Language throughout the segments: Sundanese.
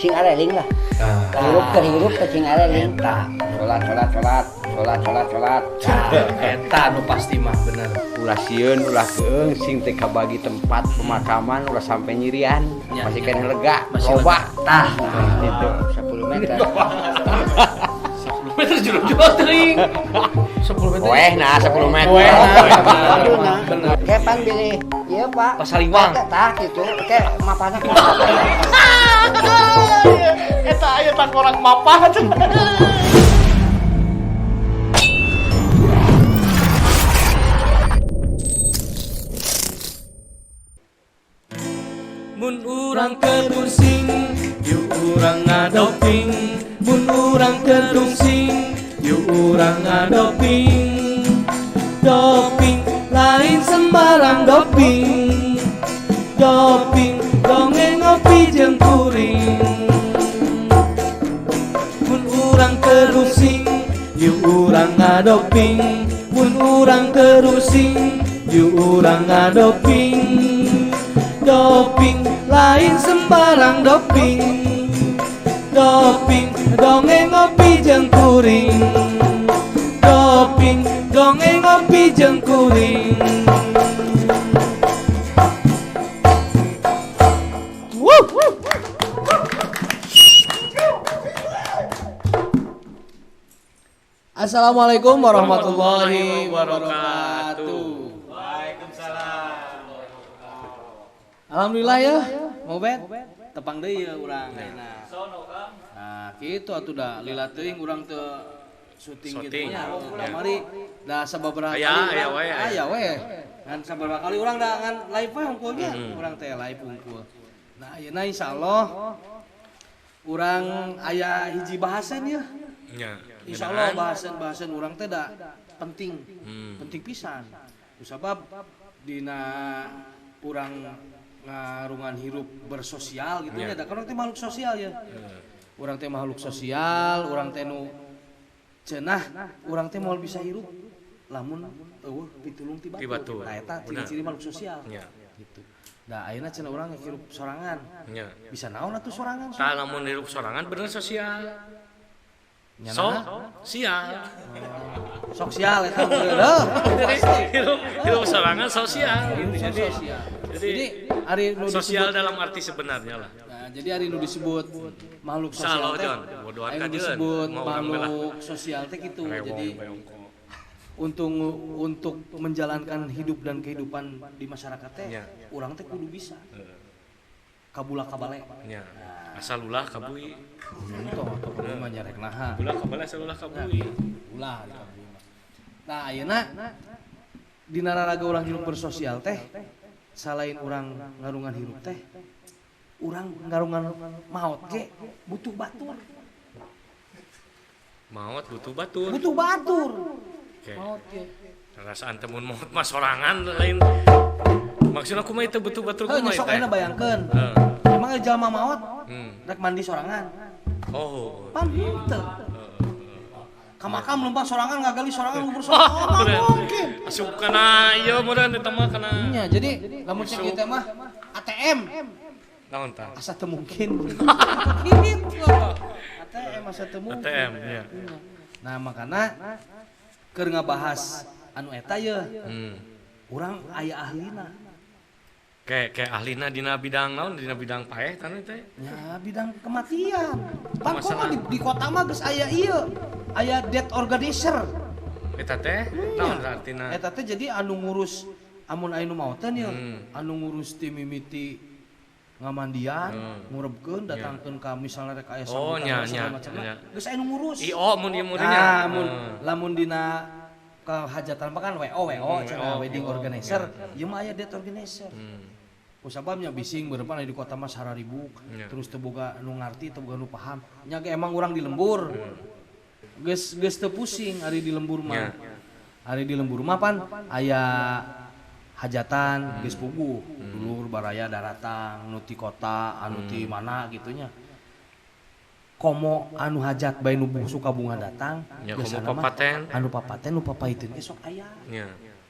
Sing areling lah. Hirup keur hirup teh sing areling. Eta. Salat salat salat, salat salat salat. Eta nu pasti mah bener. Ulah sieun, ulah keung, sing teu kabagi tempat pemakaman, ulah sampai nyirian. Ya, masih ya. keneh lega, Masih loba. lega. Tah, gitu. 10 meter. 10 meter jero-jero teuing. 10 meter. Weh, nah 10 meter. Weh, Aduh, nah. nah. Bener. Kapan bilih? Iya, Pak. Pasaliwang. Tah gitu. Kayak mapana. Eta aya tangkorak mapah. Mun urang keur pusing, yuk urang ngadoping. Mun urang keur rungsing, yuk urang ngadoping. Doping lain sembarang doping. Doping dongeng ngopi jeung kuring. Mun urang keur rusing, yuk urang ngadoping. Mun urang keur rusing, yuk urang ngadoping. Doping lain sembarang doping. Doping dongeng ngopi jeung kuring. Doping dongeng ngopi jeung kuring. Assalamualaikum warahmatullahi wabarakatuh. Waalaikumsalam. Alhamdulillah ya, mau bet tepang deui ya urang ayeuna. Nah, kitu atuh da lila teuing urang teu syuting kitu nya. Kamari da sababaraha Aya, kali aya urang- we, aya. Aya we. Ngan sababaraha kali urang da ngan live we hungkul nya, urang teh live hungkul. Nah, ayeuna insyaallah urang aya hiji bahasan ya. Ya. Insyaallah bahasan-bahasan urang teh da penting. Penting pisan. Kusabab dina urang ngarungan hirup bersosial gitu Ya. nya, da kan urang teh makhluk sosial ya. Urang teh makhluk sosial, urang teh nu cenah, urang teh moal bisa hirup lamun eueuh pitulung ti Ti batur. batur. Nah, eta Benar. ciri-ciri makhluk sosial. Ya. Gitu. Nah, ayeuna cenah urang hirup sorangan. Ya. Bisa naon atuh sorangan? Tah lamun hirup sorangan bener sosial. Nya So, naha? sial. Sok sial eta meureun. Jadi hirup hirup sorangan sosial gitu. Sok Jadi sosial. jadi Jadi ari nu sosial disebut dalam arti sebenarnya lah. Nah, jadi ari nu disebut makhluk sosial Salah, teh. John. Bodohan Ari nu ka, John. disebut Mau urang belah. makhluk sosial teh gitu. Rewong, Jadi beongko. untuk menjalankan hidup dan kehidupan di masyarakat teh, Ya. urang teh kudu bisa. Kabula kabale. Ya. Asal ulah kabui. Untung atuh kudu mah nyarek naha. Ulah kabale asal ulah kabui. Ulah di kabui mah. Nah, ayeuna dina raraga urang hirup bersosial teh, selain urang ngarungan hirup teh, urang ngarungan maot ge butuh batur. Maot butuh batur. Butuh batur. Oke. Maot ge. Rasaan temun maot mah sorangan lain. Maksudna kumaha itu butuh batur Heuh, kumaha nya sok teh? ayeuna bayangkeun. Heeh. Emang aya jalma maot rek mandi sorangan. Oh. Pan henteu. Ka makam lempang sorangan ngagali sorangan ngubur sorangan. Bener. Mungkin. Asup kana ieu meureun eta mah kana. Nya, jadi lamun cek ieu teh mah ATM Naon tah? asa teu mungkin. Gitu. ATM asa teu mungkin. ATM ya. Nah, makana keur ngabahas anu eta ye, urang aya ahlina. Kayak kayak ahlina dina bidang naon dina bidang paeh tanu teh. Ya, bidang kematian. Pan Masalah. komo di kota mah geus aya ieu, aya death organizer. Eta teh naon artina? Eta teh jadi anu ngurus amun aya nu maoteun ye, anu ngurus ti mimiti ngamandian, ngurebkeun, datangkeun ka misalnya rek aya Oh, sambutan nya, segala nya, macamna. nya. Geus aya nu ngurus. IO mun ieu mun nya. Nah, mun lamun dina kehajatan mah kan WO WO cenah WO, wedding WO, organizer, ieu mah aya death organizer. Kusababnya bising berdepan di kota mah sararibuk, Ya. terus teu boga nu ngarti, teu boga nu paham. Nya ge emang urang di lembur. Geus geus teu pusing ari di lembur mah. Ya. Ari di lembur mah pan aya hajatan geus puguh, dulur baraya daratang, nu ti kota, anu ti mana gitu nya. Komo anu hajat bae nu suka bunga datang, Ya, komo biasana mah papaten. Anu papaten nu papaiteun ge sok aya. Nya.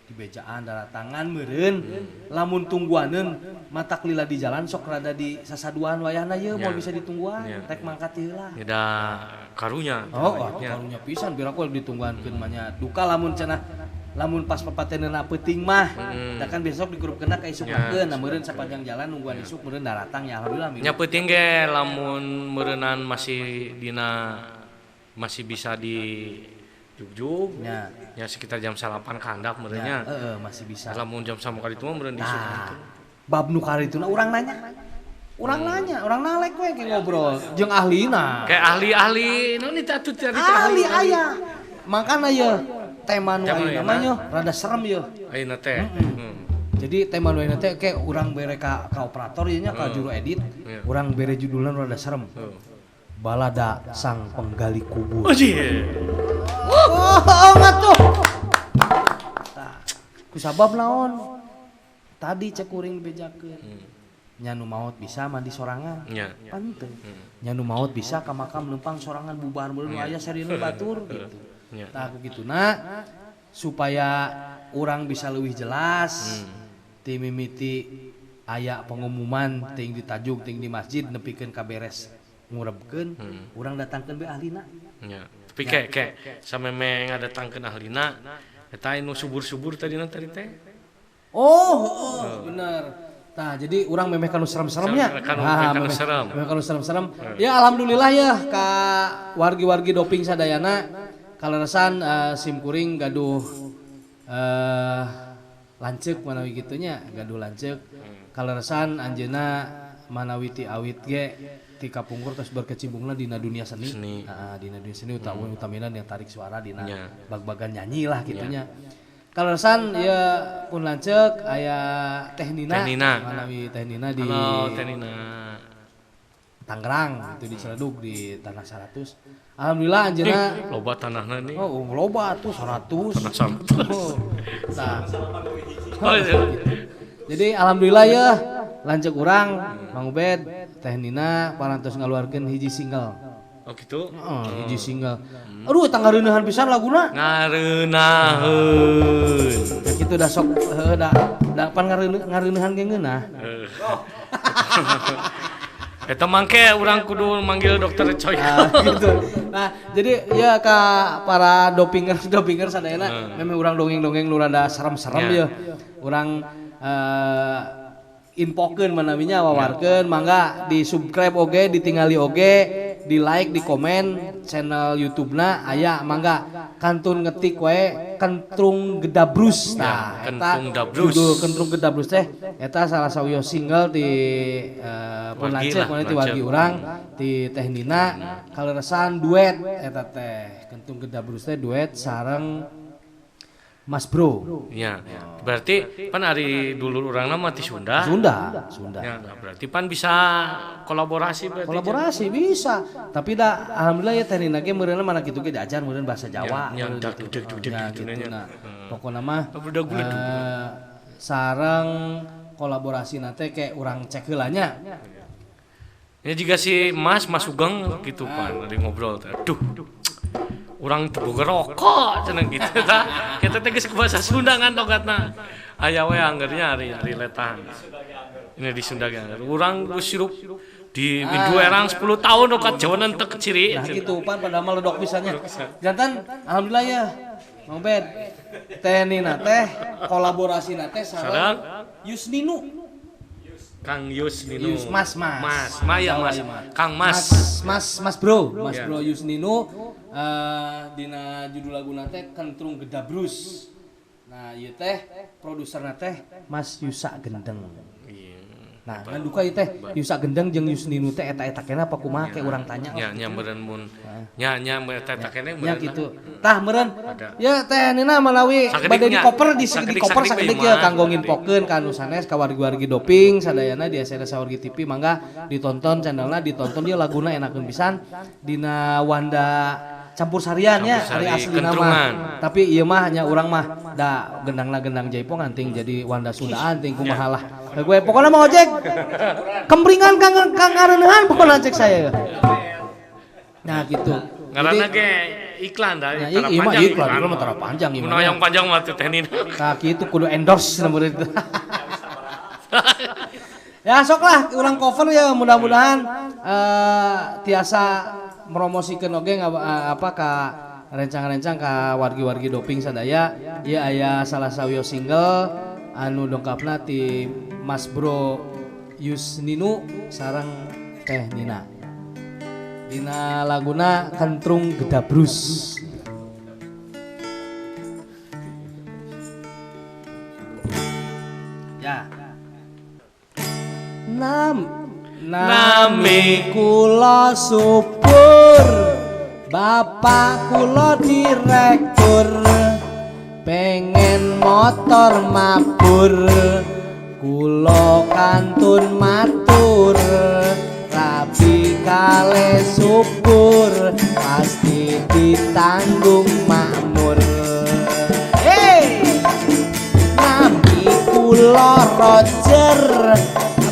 Dibejaan daratangan meureun lamun tungguaneun matak lila di jalan sok rada di sasaduan wayahna ieu moal bisa ditungguan rek mangkat heula. Ya da karunya. Oh, karunya pisan biar aku ditungguankeun mah nya. Duka lamun cenah lamun pas papateneuna peuting mah. Da kan besok digrupkeunna ka isuknakeun, nah meureun sapanjang jalan nungguan isuk meureun daratang ya alhamdulillah. Nya peuting ge lamun meureunnan masih dina masih bisa di jugjug nya. Ya sekitar jam 8 ka handap meureun nya. Heeh, masih bisa. Lamun jam sama kali itu mah meureun isuk Nah, bab nu karituna urang nanya. Urang nanya, urang nalek we ke ngobrol jeung ahlina. Kayak ahli-ahli naon itu atuh tadi teh Ahli aya. Makana ye tema nu Tema ayeuna ayeuna. mah ye rada serem ye. Ayeuna teh. Jadi tema nu ayeuna teh kayak urang bere ka operator ieu nya ka juru edit, urang bere judulna nu rada serem. Balada Sang Penggali Kubur. Oh iya. Oh, ngatuh. Tah, kusabab naon? Tadi cek kuring bejakeun. Nya nu maot bisa mandi sorangan. Nya. Pan teu. Nya nu maot bisa ka makam lempang sorangan bubar meureun nu aya serieun batur gitu. Nya. Tah ku kituna supaya urang bisa leuwih jelas ti mimiti aya pengumuman ting di tajuk ting di masjid nepikeun ka beres ngurebkeun urang datangkeun be ahlina. Nya. Tapi kayak kayak sameme ngadatangkeun ahlina eta anu subur-subur tadi tadi teh. Oh, heeh, bener. Nah, jadi urang memeh kanu serem-seremnya. Kanu- kanu serem. Memeh kanu serem-serem. Ya alhamdulillah ya ka wargi-wargi doping sadayana kaleresan sim kuring gaduh lanceuk manawi kitu nya, gaduh lanceuk. Kaleresan anjeunna manawi ti awit ge ti kapungkur terus berkecimpungna dina dunia seni. Seni. Heeh, dina dunia seni utama utamina dina tarik suara dina Nya. bag-bagan nyanyi lah gitunya. Kaleresan ya pun lanceuk aya Teh Nina. Teh Nina. Manawi Teh Nina di Halo Teh Nina. Tangerang itu di Ciledug di Tanah 100. Alhamdulillah anjeunna Loba tanahna nih. oh loba tuh 100. Tanah 100. Oh. Nah, Oh, iya. jadi alhamdulillah ya lanceuk urang Mang Ubed Teh Nina parantos ngaluarkeun hiji single. Oh gitu. Heeh, hiji single. Aduh, tangga reunahan pisan laguna. Ngareunahun. Ya kitu dah sok heueuh da da pan ngareuneuhan ge ngeunah. Eta mangke urang kudu manggil dokter Choi. Nah, gitu. Nah, jadi ya ka para dopinger dopinger sadayana memang urang dongeng-dongeng nu rada serem-serem Ya. ya. Urang infokeun manawinya wawarkeun mangga di subscribe oge ditingali oge di like di komen channel YouTube-na aya mangga kantun ngetik wae Kentrung Gedabrus nah eta Kentrung Dabrus. judul Kentrung Gedabrus teh eta salah sawios single di pun Wargi lanceuk lah, mana ti lanceuk. wargi urang ti Teh Nina kaleresan duet eta teh Kentrung Gedabrus teh duet sareng Mas Bro. Ya. Berarti pan ari dulur urangna mah ti Sunda. Sunda, Sunda. Ya, nah, berarti pan bisa kolaborasi berarti. Kolaborasi bisa, tapi dah alhamdulillah ya Teh Nina ge meureunna mana kitu ge diajar meureun bahasa Jawa. Ya, meureun dak, gitu. deg, deg, deg, Ya, gitu gitu nanya. nah. Pokona mah Udah guledug. Sareng kolaborasi nate kayak urang cek heula nya. Ya jika si Mas Mas Sugeng gitu pan, lagi ngobrol teh. Aduh. Urang teu boga rokok cenah gitu tah. Kita teh geus bahasa Sunda ngan logatna. Aya we anggernya ari ari letang. Ini di Sunda ge angger. Urang geus sirup di Mindu erang 10 tahun logat Jawanan teu keciri. Nah gitu pan pada mah ledok pisannya. Jantan alhamdulillah ya. Mang Bed. Teh Nina teh kolaborasi teh sareng Sareng Yusninu. Kang Yus Nino. Yus Mas Mas. Mas, Maya Jawa Mas. ieu mah. Kang Mas. Mas Mas, Mas Bro, Mas Ya. Bro Yusninu dina judul laguna teh Kentrung Gedabrus. Nah, ieu teh produserna teh Mas Yusa Gendeng. Iya. Nah, ngan duka ieu teh Yusa Gendeng jeung Yusninu teh eta-eta keneh apa kumaha kayak urang tanya. Nya nya meureun mun nya nya eta eta keneh Ya meureun. gitu. Tah meureun. Ada. Ya teh Nina malawi Sakedik bade di nya. koper di Sakedik- di koper sakedik sakedik bae ya mah. kanggo nginfokeun ka anu sanes ka wargi-wargi doping sadayana di SRS Sawargi TV mangga ditonton channelna ditonton dia laguna enakeun pisan dina Wanda campur sarian nya Campur ari sari, asli nama. kentrungan. Tapi ieu mah nya urang mah da gendangna gendang jaipongan ting jadi Wanda Sundaan ting kumaha lah. Gue pokoknya mau ojek. Kemringan kang kang ngareuneuhan pokoknya cek saya. Nah gitu. Ngaranna ge iklan dah, Ya, tara iya mah panjang iklan, iklan mah tara panjang ieu Mun mah. yang panjang mah teh Teh Nina. Nah, kitu kudu endorse nomor itu. Ya sok lah urang cover ya mudah-mudahan tiasa promosikeun oge apa ka rencang-rencang ka wargi-wargi doping sadaya. Ieu aya salah sawios single anu dongkapna ti Mas Bro Yusninu sareng Teh Nina. Dina laguna Kentrung Gedabrus. Ya. Nami kula subur, bapak kula direktur, pengen motor mabur, kula kantun matur, rabi kale subur, pasti ditanggung makmur. Hey! Nami kula Roger,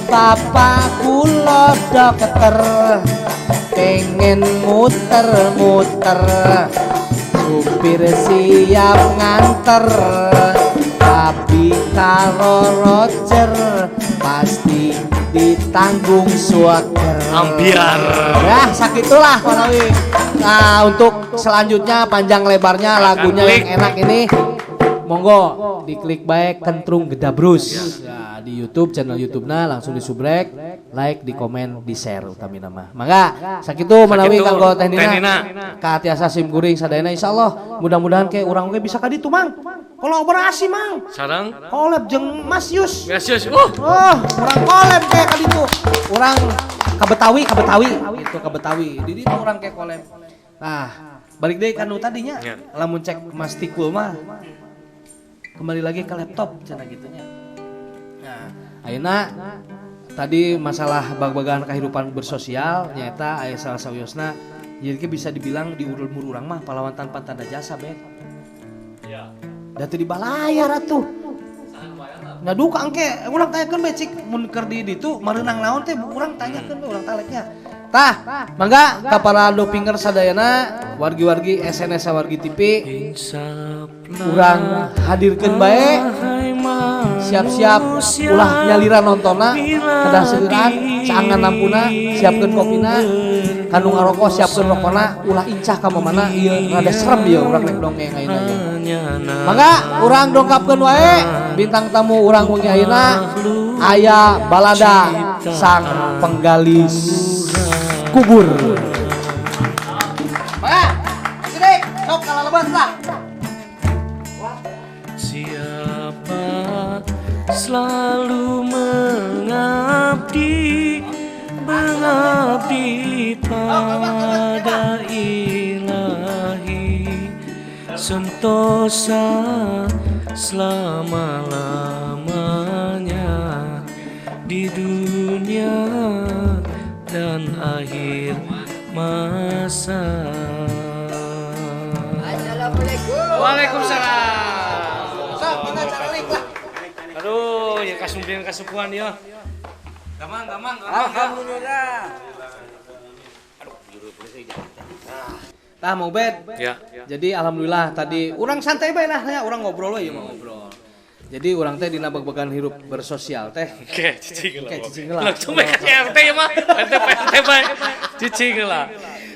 bapak kula dokter, pengen muter-muter, supir siap nganter, tapi karo Roger pasti ditanggung swager. Ambiar. Ya, sakitulah Manawi. Nah, untuk selanjutnya panjang lebarnya lagunya yang enak ini, monggo diklik baik Kentrung Gedabrus. Ya, di YouTube channel YouTube-na langsung disubrek, like, di komen, di share utamina mah. Mangga, sakitu manawi kanggo Teh Nina. Ka tiasa sim kuring sadayana insyaallah mudah-mudahan ke urang oge bisa ka ditu Mang. Kolaborasi Mang. Sareng Collab jeung Mas Yus. Mas Yus. Oh, urang collab kayak ka ditu. Urang ka Betawi, ka Betawi gitu ka Betawi. Di ditu urang kayak collab. Nah, balik deui ka nu tadinya. Ya. Lamun cek Mas Tikul mah kembali lagi ke laptop cenah gitunya. Nah, ayeuna tadi masalah bag-bagan kehidupan bersosial nyaeta aya salah sawiosna jadi bisa dibilang di umur urang mah pahlawan tanpa tanda jasa be. Ya. Da teu dibalayar atuh. Nah duka engke urang tanyakeun be cik mun keur di ditu mareunang naon teh urang tanyakeun be urang taleknya. Tah, mangga ka para dopinger sadayana wargi-wargi SNS wargi TV urang hadirkeun bae siap-siap ulah nyalira nontonna kedah seueuran caangan lampuna siapkeun kopina kanu ngarokok siapkeun rokona ulah incah ka mamana ieu rada serem ieu urang rek dongeng ayeuna ieu. Mangga urang dongkapkeun wae bintang tamu urang wengi ayeuna aya balada sang penggali kubur. Mangga, Sidik, sok kalaleban lah. Siapa selalu mengabdi, mengabdi pada ilahi, sentosa selama-lamanya di dunia dan akhir masa. Assalamualaikum. Waalaikumsalam. Sok, mangga caralik lah. Aduh, ya kasumpian kasupuan ya. Gamang, gamang, gamang. Alhamdulillah. Tah mau bed. Ya. Jadi alhamdulillah tadi urang santai bae lah ya, urang ngobrol we ieu mah ngobrol. Jadi urang teh dina bag-bagan hirup bersosial teh. Oke, cicing lah. Oke, cicing lah. Langsung bae ka RT ya mah. RT PRT bae. Cicing lah.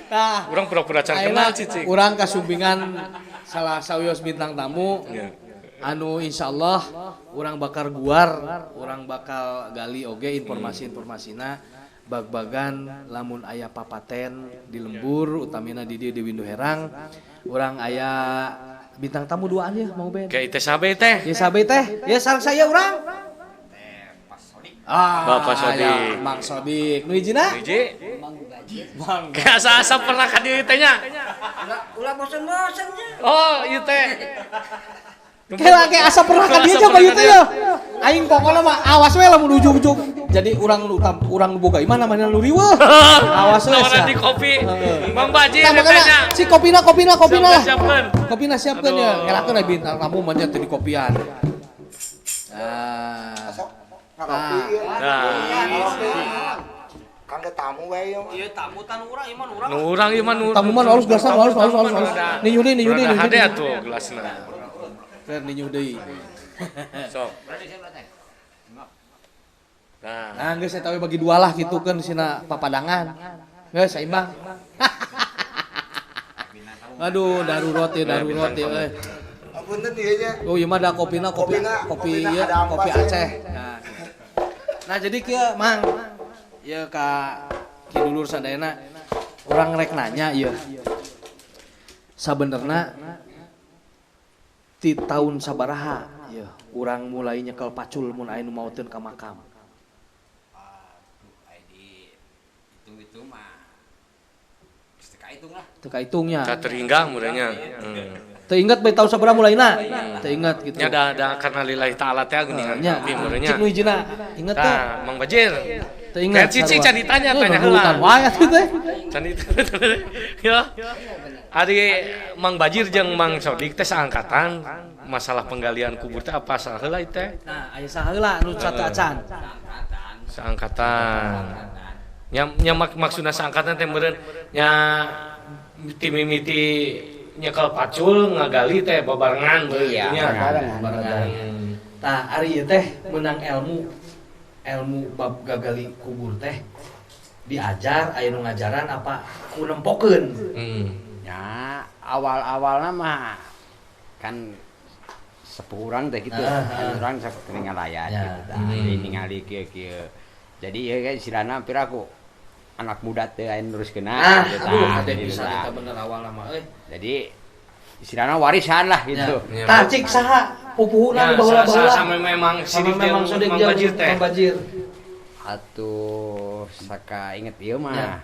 Tah, urang pura-pura can kenal cicing. Urang kasumpingan salah sawios bintang tamu. Ya. Anu insyaallah urang bakal guar, urang bakal gali oge informasi-informasina bag-bagan lamun aya papaten di lembur utamina di dieu di Windu Herang. Urang aya bintang tamu duaan ya mau ben. Kayak teh sabe teh. Ya sabe teh. Ya sareng saya urang. Ah, Bapak Sodik. Ya, Mang Sodik. Nu hijina? Hiji. Mang Gaji. Mang. Kayak asa-asa pernah ka dieu teh nya. Ulah bosen-bosennya. Oh, ieu teh. Kayak kayak asa pernah ka dieu coba ieu teh ya. Aing pokona mah awas we lamun ujug-ujug. Jadi urang nu urang nu boga imah namanya nu riweuh. Awas we Nawaran di kopi. Mang Baji Nah, makanya si kopina kopina kopina lah. Siapkeun. Kopina siapkeun ya. Ngelakeun we bintang tamu mah nya teu di kopian. Nah. Nah. Kangge tamu we ieu mah. Iya tamu tan urang ieu mah urang. Nu urang ieu mah nu Tamu mah halus gelasna halus halus halus halus. Ninyu deui ninyu deui. Rada hade atuh gelasna. Fer ninyu deui. Sok. Nah, Nah, geus eta we bagi dua lah kitu keun sina papadangan. Geus saimbang. Aduh, darurat ya darurat ya euy. Apunten ieu nya. Oh, ieu mah da kopina kopi Kopina, kopi kopina ieu ada ampas kopi ya. Aceh. Nah, gitu. Nah, jadi kieu Mang. Ieu ka Ki Dulur sadayana urang rek nanya ieu. Sabenerna ti taun sabaraha ieu urang mulai nyekel pacul mun aya nu maoteun ka makam. Aduh, ai di hitung-hitung mah geus teu kahitung lah. Teu kaitungnya. tak terhingga mudanya. Teu inget bae taun sabaraha mulaina. Teu inget gitu. Nya da karena lillahi ta'ala teh geuningan Nya, abi mudanya. cik nu hijina inget teh. Tah, Mang Bajir. Teu inget. Kayak cicing sarua. can ditanya, Eh, tanya nurutan heula. wae atuh teh. Can ditanya. Ya. Ari Mang Bajir jeung Mang Sodik teh saangkatan masalah penggalian kubur teh apa saheula ieu teh? Nah, aya saha heula nu satu acan. Saangkatan. Nya nya maksudna saangkatan teh meureun nya ti mimiti nyekel pacul ngagali teh babarengan meureun Iya, nya. barengan. Barengan. Tah, ari ieu teh menang ilmu ilmu bab gagali kubur teh diajar aya nu ngajaran apa ku nempokeun. Ya, awal-awalna mah kan sepuh urang teh gitu. Kan urang sok ngalayan Ya. gitu tah. Jadi ningali kieu-kieu. Jadi ieu kan istilahna hampir aku anak muda teh aya neruskeun Ah, gitu aduh, tah, hade gitu pisan tah. eta bener awal mah euy. Jadi istilahna warisan lah gitu. Ya. Tah cik saha pupuhuna Ya, nu baheula-baheula. sama memang Sama sidik memang jeung sodik Mang jeung Bajir teh. Mang Bajir. Atuh saka inget ieu Ya. mah.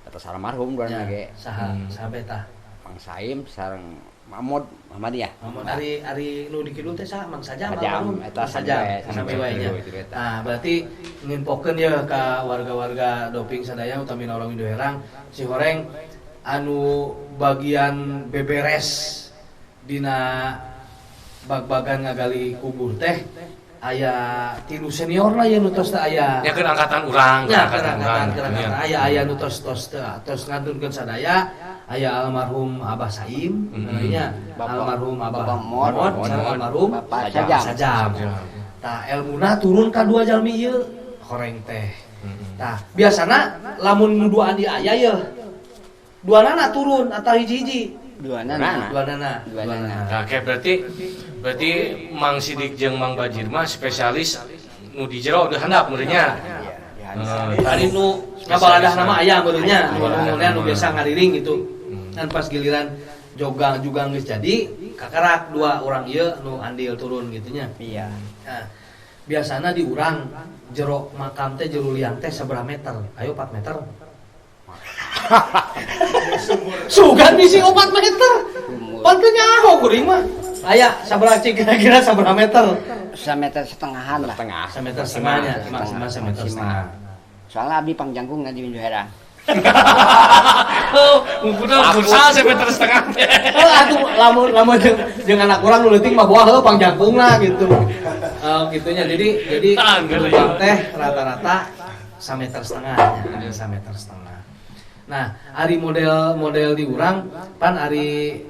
Atas almarhum dua Ya, ge. saha saha bae tah. Mang Saim sareng Mahmud Muhammadiyah. Mahmud ari ari nu di kidul teh saha Mang Sajam Sajam, almarhum. eta Mang Sajam, sampai- sampai wae nya. itu, itu, eta. Nah, berarti nginfokeun ye ka warga-warga doping sadaya utamina orang Winduherang si horeng anu bagian beberes dina bag-bagan ngagali kubur teh aya tilu senior lah ya nu tos teh aya. Ya kan angkatan urang, Ya, angkatan urang. kerangkatan, gitu nya. kerangkatan. Aya aya nu tos tos teu tos ngantunkeun sadaya, aya almarhum Abah Saim, nya almarhum Abah Bapak Mod, sareng almarhum Bapak Sajam. Sajam. Tah elmuna turun ka dua jalmi ieu horeng teh. Tah biasana lamun nu duaan ieu aya yeuh. Duanana turun atau hiji-hiji. Dua nana. Duanana, Duanana. Nah, kayak berarti berarti Mang Sidik jeung Mang Bajir mah spesialis nu di jero di handap meureunnya. Iya, Tadi nu ngabaladah nama aya meureunnya, nu nu nu biasa ngariring gitu. Kan pas giliran jogang juga geus jadi, kakarak dua orang ieu nu andil turun gitu nya. Iya. Nah, biasana di urang jero makam teh jero liang teh sabaraha meter? Ayo 4 meter. Sugan bisi 4 meter. Pan teu nyaho kuring mah. Aya sabaraha cik kira-kira sabaraha meter? Semeter setengahan lah. Setengah. Semeter setengahnya, maksimal semeter setengah. Soalnya abdi pangjangkung di Winduherang. Oh, ngukurna futsal semeter setengah teh. Oh, atuh lamun lamun jeung anak urang nu leutik mah boa heuh pangjangkungna gitu. Gitunya jadi Ah, geuleuh. lubang teh rata-rata sameter setengah nya, sameter setengah. Nah, ari model-model di urang pan ari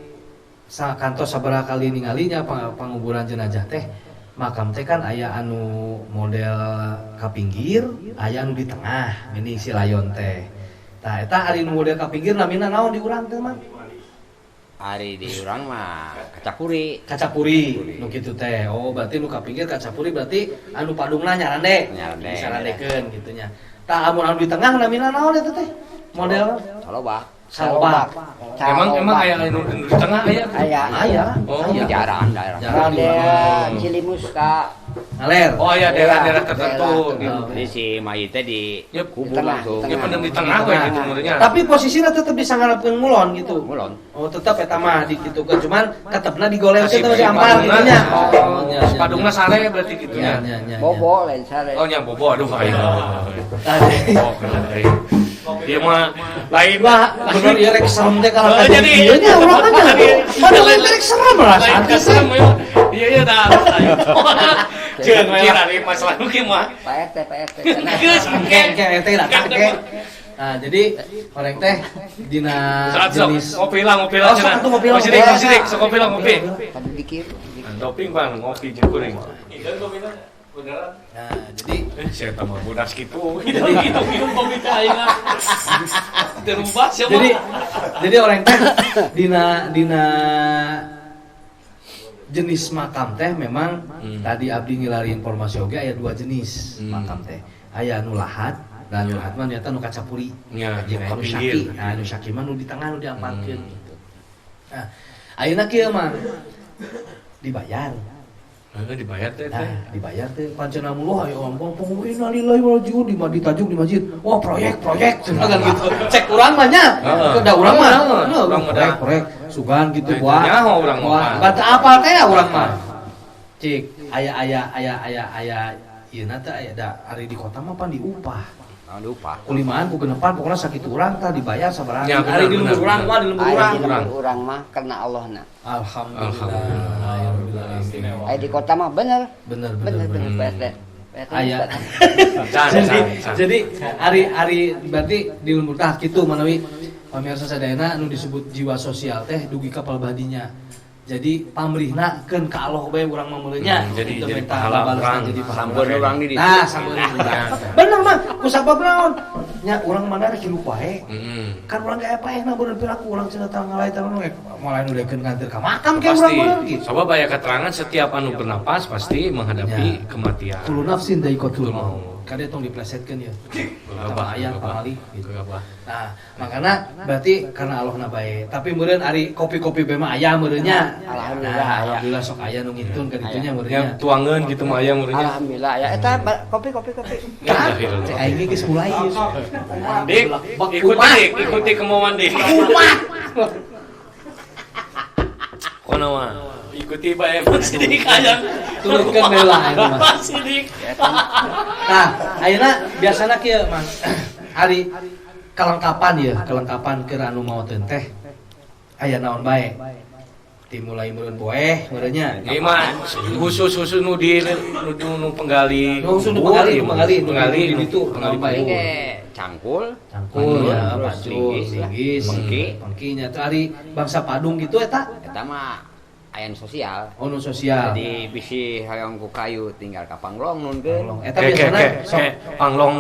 sa kantos sabaraha kali ningalinya panguburan jenazah teh makam teh kan aya anu model ka pinggir, aya anu di tengah, gini si layon teh. Tah eta ari nu model ka pinggir namina naon di urang teh Mang? Ari di urang mah kacapuri. Kacapuri nu kitu teh. Oh, berarti nu ka pinggir kacapuri berarti anu padungna nyarande. Nyarande. Disarandekeun kitu nya. Tah amun anu di tengah namina naon eta teh? Model Salobak. salobak. Emang emang aya anu di tengah aya? Aya. Aya. Oh, Aya. Jarang daerah. Jarang di Model urang. Cilimus ka Ngaler. Oh aya daerah-daerah tertentu Daerah gitu. Jadi si mayit teh di Yep. kubur Di tengah, langsung. Ya pendem di tengah we gitu meureunnya. Tapi posisinya tetep disangarapkeun ngulon gitu. Ngulon. Oh, tetep eta mah dikitukeun cuman tetepna digoleng teh Si di ampar gitu nya. Oh, nya, nya, Padungna sare berarti gitu nya, nya. nya, nya, nya. Bobo lain sare. Oh nya bobo aduh ayo. Tah, jadi- Oh, kena euy. Dia mah lain Wah, bener ieu rek serem teh kalau Oh, kata jadi- ieu nya urang mah nya. Padahal Lain- rek serem lah. Lain keserem ya. Iya iya dah. Jeung ari masalah nu kieu mah. Pak RT, Pak RT. Geus Engke RT datang engke. Nah, jadi orang teh dina jenis ngopi lah, ngopi lah. Oh, sok atuh ngopi lah. Sidik, sidik, sok ngopi lah, ngopi. Tadi dikir. Doping bang, ngopi jeung kuring. Ikan kopina beneran. Nah, jadi saya tambah bodas gitu. Gitu minum kopi teh ayeuna. Terubah siapa? Jadi orang teh dina jenis makam teh memang tadi abdi ngilari informasi oge aya dua jenis makam teh. Aya nu lahat. Nah, nu lahat mah nyata nu kacapuri. Ya, jeung aya nu syaki. Nah, nu syaki mah nu di tengah nu diampatkeun gitu. Nah, ayeuna kieu mah dibayar. Heeh, dibayar teh teh. Nah, dibayar teh pancen mulu ayo ompong pong innalillahi wa rajiun di ditajuk di masjid. Wah, proyek cenah kan gitu. Cek urang mah nya. Da urang mah. Proyek sugan gitu wah. Nyaho urang mah. Baca apal teh urang mah. Cik, aya ieuna teh aya da ari di kota mah pan diupah. Diupah. Kulimaan ku genepan pokoknya sakitu urang tah dibayar sabaraha. Ya, ari di lembur urang mah di lembur urang. Di lembur urang mah karena Allahna. Alhamdulillah. Aya di kota mah bener. Bener Pak RT. Aya. Jadi ari berarti di lembur tah kitu manawi pamirsa sadayana anu disebut jiwa sosial teh dugi ka palbadinya. Jadi pamrihna keun ka Allah bae urang mah meuleunya. Jadi pahala urang jadi pahala sampeun urang di ditu. Nah, sampeun urang. Bener mah, ku sabab naon? Nya urang mana rek hirup wae. Kan urang ge aya paehna bener piraku urang cenah tah ngalai tah moal anu dekeun nganteur ka makam ke urang bener gitu. Sabab aya keterangan setiap anu bernapas pasti menghadapi kematian. Kullu nafsin dzaiqatul maut. Kade tong diplesetkeun ya. Tambah aya pamali gitu. Nah, makana berarti karena Allahna bae. Tapi meureun ari kopi-kopi bae mah aya meureunnya. Alhamdulillah aya. Alhamdulillah sok aya nu ngintun ka ditunya meureunnya. Tuangeun gitu mah aya meureunnya. Alhamdulillah aya. Eta kopi. Cek aing ge geus mulai. Dik, ikuti kemauan Dik. Kumat. Kono mah. Ikuti bae Sidik aya. Turunkeun deui lah ayeuna mah. Sidik. Nah, ayeuna biasana kieu Mang. Ari kelengkapan ya, kelengkapan keur anu maoteun teh aya naon bae. Dimulai meureun boeh meureunnya. Ieu mah khusus nu di nu penggali. Khusus nu penggali di ditu penggali bae. Cangkul, ya, pacul, linggis, pengki nya teh ari bangsa Padung gitu eta. Eta mah aya nu sosial. Oh, nu sosial. Jadi bisi hoyong ku kayu tinggal ka Panglong nunkeun. Eta biasana sok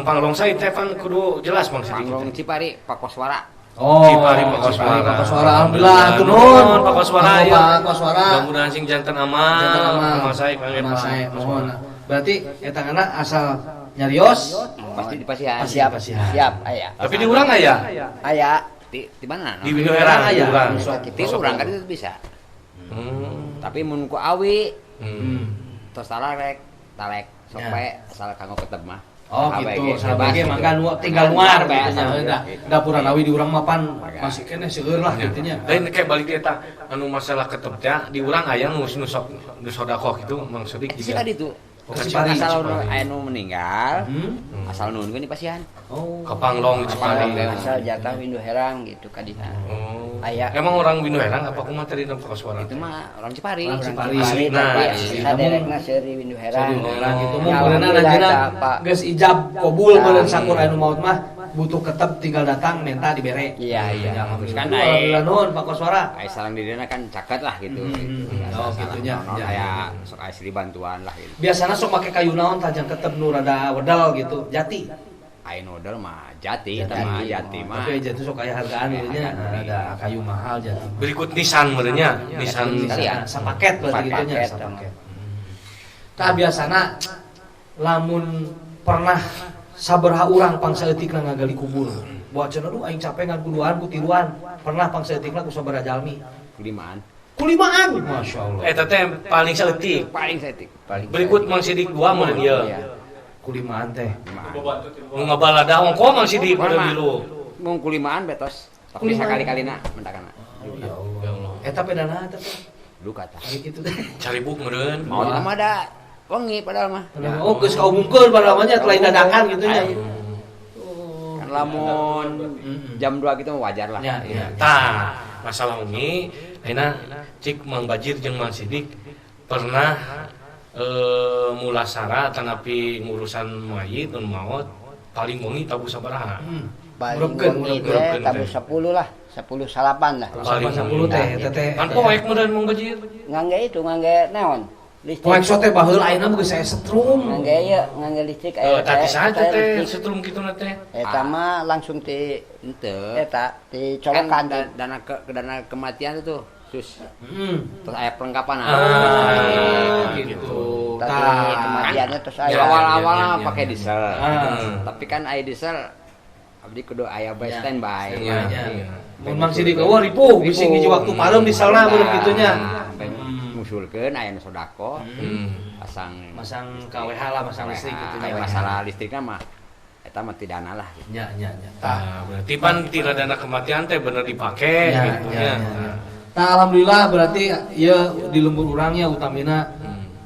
Panglong saya teh pan kudu jelas Bang Sidik. Panglong Cipari Pakoswara. Oh, Cipari Pakoswara. Alhamdulillah nuhun Pak Koswara ya. Pak Koswara. Mudah-mudahan sing janten amal. Amal sae kangge Pak. Mohon. Berarti eta kana asal nyarios pasti dipasihan. Siap, aya. Tapi di urang aya? Aya. Di mana? Di Windu Herang aya. Di urang kan itu bisa. Tapi mun ku awi tos talek sok bae asal kanggo ketep mah. Oh gitu, sabage mangga tinggal nuar gitu nya. Dapuran awi di urang mah pan masih keneh seueur lah kitu nya. Lain kayak balik eta anu masalah ketep teh di urang aya nu sok nu sedekah kitu Mang Sodik juga. Itu. Asal aya nu meninggal, asal nuhunkeun di pasihan. Oh. Ka Panglong Cipari. Asal jatah Windu Herang gitu ka dina. Aya. Emang orang Windu Herang apa kumaha tadi nu Pakoswara? Itu mah orang Cipari. Orang Cipari. Nah, saderekna seuri Windu Herang. Windu Herang gitu mun meureunna anjeunna geus ijab qabul meureun sakur anu maut mah butuh ketep tinggal datang minta dibere. Iya iya. Kan alhamdulillah nuhun Pak Koswara. Aya sareng dirina kan caket lah gitu. Oh gitunya. Aya sok aya sri bantuan lah gitu. Biasana sok make kayu naon tajang ketep nu rada wedal gitu, jati. Aya nu wedal mah jati, eta mah jati mah. Tapi jati sok aya hargaan gitu nya, ada kayu mahal jati. Berikut nisan meureunnya, nisan sapaket berarti gitu nya, sapaket. Tah biasana lamun pernah sabaraha urang pangsaeutikna ngagali kubur. Buat cenah aduh aing capek ngan kuduan ku tiluan. Pernah pangsaeutikna ku sabaraha jalmi? Kulimaan. Kulimaan. Masyaallah. Eta teh paling saeutik. Paling saeutik. Berikut Mang Sidik 2 meureun ieu. Kulimaan teh. Nu ngabalada ongko Mang Sidik meureun milu. Mung kulimaan betos. Tapi sakali-kalina mentakana. Ya Allah. Eta pedana eta teh. Duka tah. Kitu teh. Caribuk meureun. Mau mah da wengi padahal mah. Oh, geus kaumumkeun padahal mah nya lain dadakan gitu nya. Kan lamun jam 2 gitu wajar lah. Ya. Tah, masalah wengi ayeuna cik Mang Bajir jeung Mang Sidik Pernah mulasara tanapi ngurusan mayit nu maot paling wengi tabuh sabaraha? Paling wengi teh tabuh 10 lah, 10 salapan lah. Paling 10 teh eta teh. Kan poek meureun Mang Bajir. Ngangge itu, ngangge naon? Listrik. Poek sote baheula ayeuna mah geus aya setrum. Ngangge ieu, ngangge listrik aya. Tadi saja teh setrum kitu na teh. Eta mah langsung ti henteu. Eta ti colokan dana ke dana kematian itu sus. Terus aya perlengkapan gitu. Tadi kematiannya terus aya. Awal-awal pakai diesel. Tapi kan aya diesel abdi kudu aya bae standby. Mun Mang Sidik eueuh ripuh bisi ngiji waktu pareum dieselna meureun kitu nya. Ngusulkeun aya nu sodako. Pasang KWH lah, masang listrik kitu nya. Masalah listrikna mah eta mah ti dana lah. Nya nya nya. Tah, berarti pan tina dana kematian teh bener dipake gitu nya. Nah, alhamdulillah berarti ieu di lembur urang nya utamina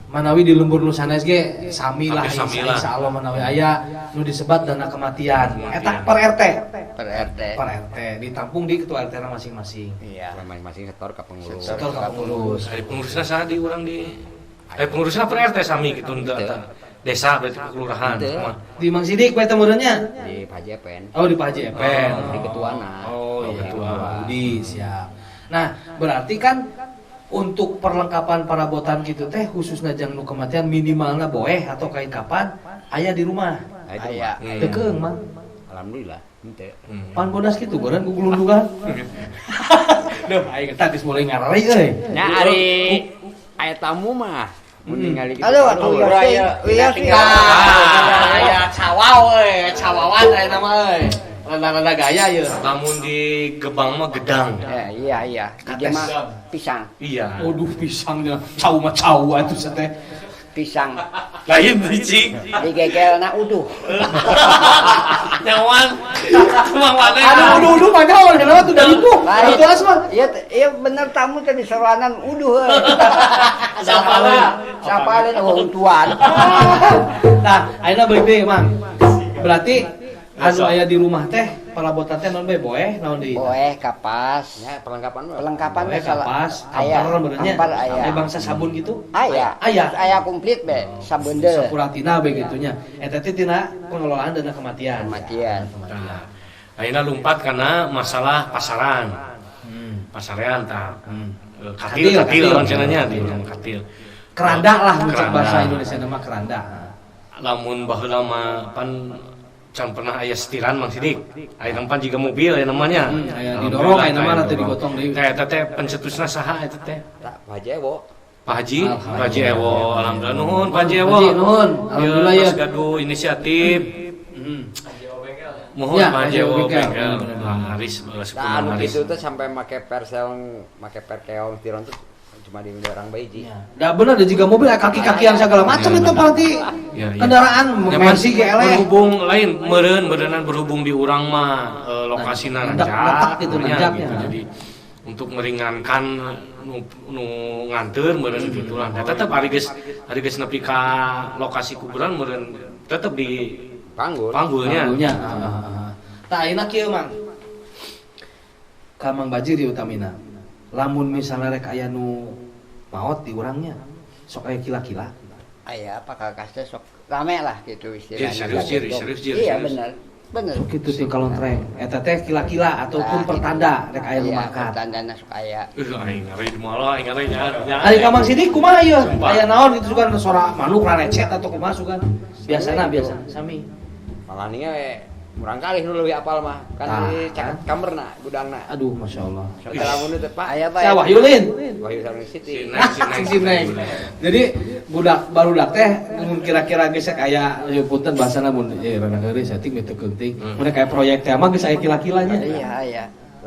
manawi di lembur nu sanes ge sami lah insyaallah manawi aya nu disebat dana kematian. Eta per RT. Per RT. Per RT ditampung di ketua RT na masing-masing. Iya. Masing-masing setor ka pengurus. Setor ka pengurus. Ari pengurusna saha di urang di pengurusna per RT sami kitu desa berarti kelurahan. Di Mang Sidik we teh meureun nya? Di Pak Haji Epen. Oh, di Pak Haji Epen. Di ketuana. Oh, iya ketua. Budi siap. Nah, berarti kan untuk perlengkapan perabotan gitu teh khususnya jang nu kematian minimalna boeh atau kain kapan aya di rumah. Aya. Teu keung Mang. Alhamdulillah henteu. Pan bodas kitu beureun gugulundugan. Duh, aing teh geus mulai ngarari euy. Nya ari aya tamu mah mun ningali kitu. Aduh, atuh wios tinggal. Aya cawau euy, cawawan aya mah euy. Rada-rada gaya ya. Lamun di Gebang mah gedang. Ya, iya iya. Di mah pisang. Iya. Waduh pisangnya cau mah cau atuh teh. Pisang. Lain biji. Digegelna uduh. Nyawan. Mang mana? Aduh uduh-uduh mah nyawan kenapa tuh dari itu? Itu asma. Iya iya bener tamu teh disoroanan uduh euy. Sapala. Sapala untuan. Nah, ayeuna beuh deui Mang. Berarti anu aya di rumah teh perabotan teh naon bae boeh naon deui? Boeh kapas. Ya, perlengkapan mah. Perlengkapan boeh kapas, ampar benernya. Ampar aya. Aya bangsa sabun gitu? Aya. Aya. Aya komplit be, sabeundeuh. Sapuratina be gitunya. Eta teh tina pengelolaan dana kematian. Kematian. Nah, ayeuna lumpat karena masalah pasaran. Pasarean tah. Katil katil lawan cenah nya katil. Keranda lah mun bahasa Indonesia nama keranda. Lamun baheula mah pan can pernah aya setiran Mang Sidik. Aya nampan jiga mobil aya namanya. Aya didorong aya nama teh digotong deui. Teh eta teh pencetusna saha eta teh? Pak Haji Ewo. Pak Haji, Pak Haji Ewo. Alhamdulillah nuhun Pak Haji Ewo. Haji nuhun. Alhamdulillah ya. Terus gaduh inisiatif. Mohon Pak Haji Ewo bengkel. Haris Nah, anu kitu teh sampai make persel, make perkeong tiron tuh cuma di orang bayi. Dah bener ada juga mobil kaki-kakian segala macam itu berarti kendaraan Mercy GL berhubung lain meureun-meureunnan berhubung di urang mah lokasina nanjak gitu, gitu. Jadi untuk meringankan nu nganteur meureun gitulah. Nah, tetep ari geus nepi ka lokasi kuburan meureun tetep di panggul. Panggulnya. Tah ayeuna kieu Mang. Ka Mang Bajir di utamina. Lamun misalnya rek aya nu maot di urangnya sok aya kila-kila aya apa kakas teh sok rame lah gitu istilahnya. Serius serius. Iya bener bener. Sok kitu sih kalontreng eta teh kila-kila ataupun pertanda rek aya nu mangkat. Pertandana sok aya. Aing ngari malah aing ngari nya. Ari ka Mang Sidik kumaha ieu? Aya naon gitu sugan sora manuk rarecet atau kumaha sugan? Biasana biasa sami. Malah nih we murang kali nu leuwih apal mah kan di caket kamerna gudangna. Aduh masyaallah. Lamun teh Pak aya Pak. Saya Wahyulin. Wahyu sareng Siti. Si Neng. Jadi budak barudak teh mun kira-kira geus aya ieu punten bahasana mun rada heureus saeutik teu keuting. Mun kaya proyek teh mah geus aya kila-kilanya. Iya aya.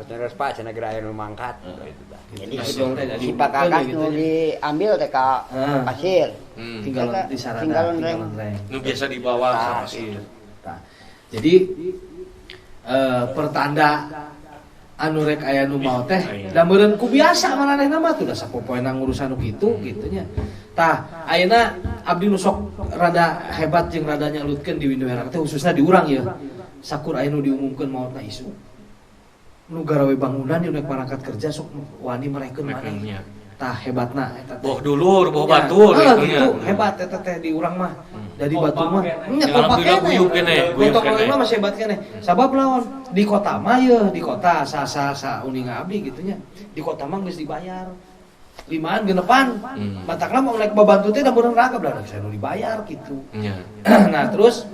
Terus Pak cenah geura aya nu mangkat gitu tah. Jadi si pakakas nu diambil teh ka pasir. Tinggal di sarana tinggal reng. Nu biasa dibawa ka pasir. Jadi pertanda anu rek aya nu maot teh da meureun ku biasa maranehna mah tuh da sapopoena ngurusan nu kitu kitu nya. Tah ayeuna abdi nu sok rada hebat jeung rada nyalutkeun di Windu Herang teh khususna di urang ya. Sakur aya nu diumumkeun maotna isu. Nu garawe bangunan nu rek marangkat kerja sok wani merehkeun maneh. Tah hebatna eta teh. Boh dulur, boh batur gitu hebat eta teh di urang mah. Dari batu mah nya kompak keneh. Gotong royong mah masih hebat keneh. Sabab lawan di kota mah yeuh, di kota sa uninga abdi gitu nya. Di kota mah geus dibayar. Limaan genepan. Matakna mau naik babantu teh da meureuh ragab lah saya nu dibayar gitu. Nah, terus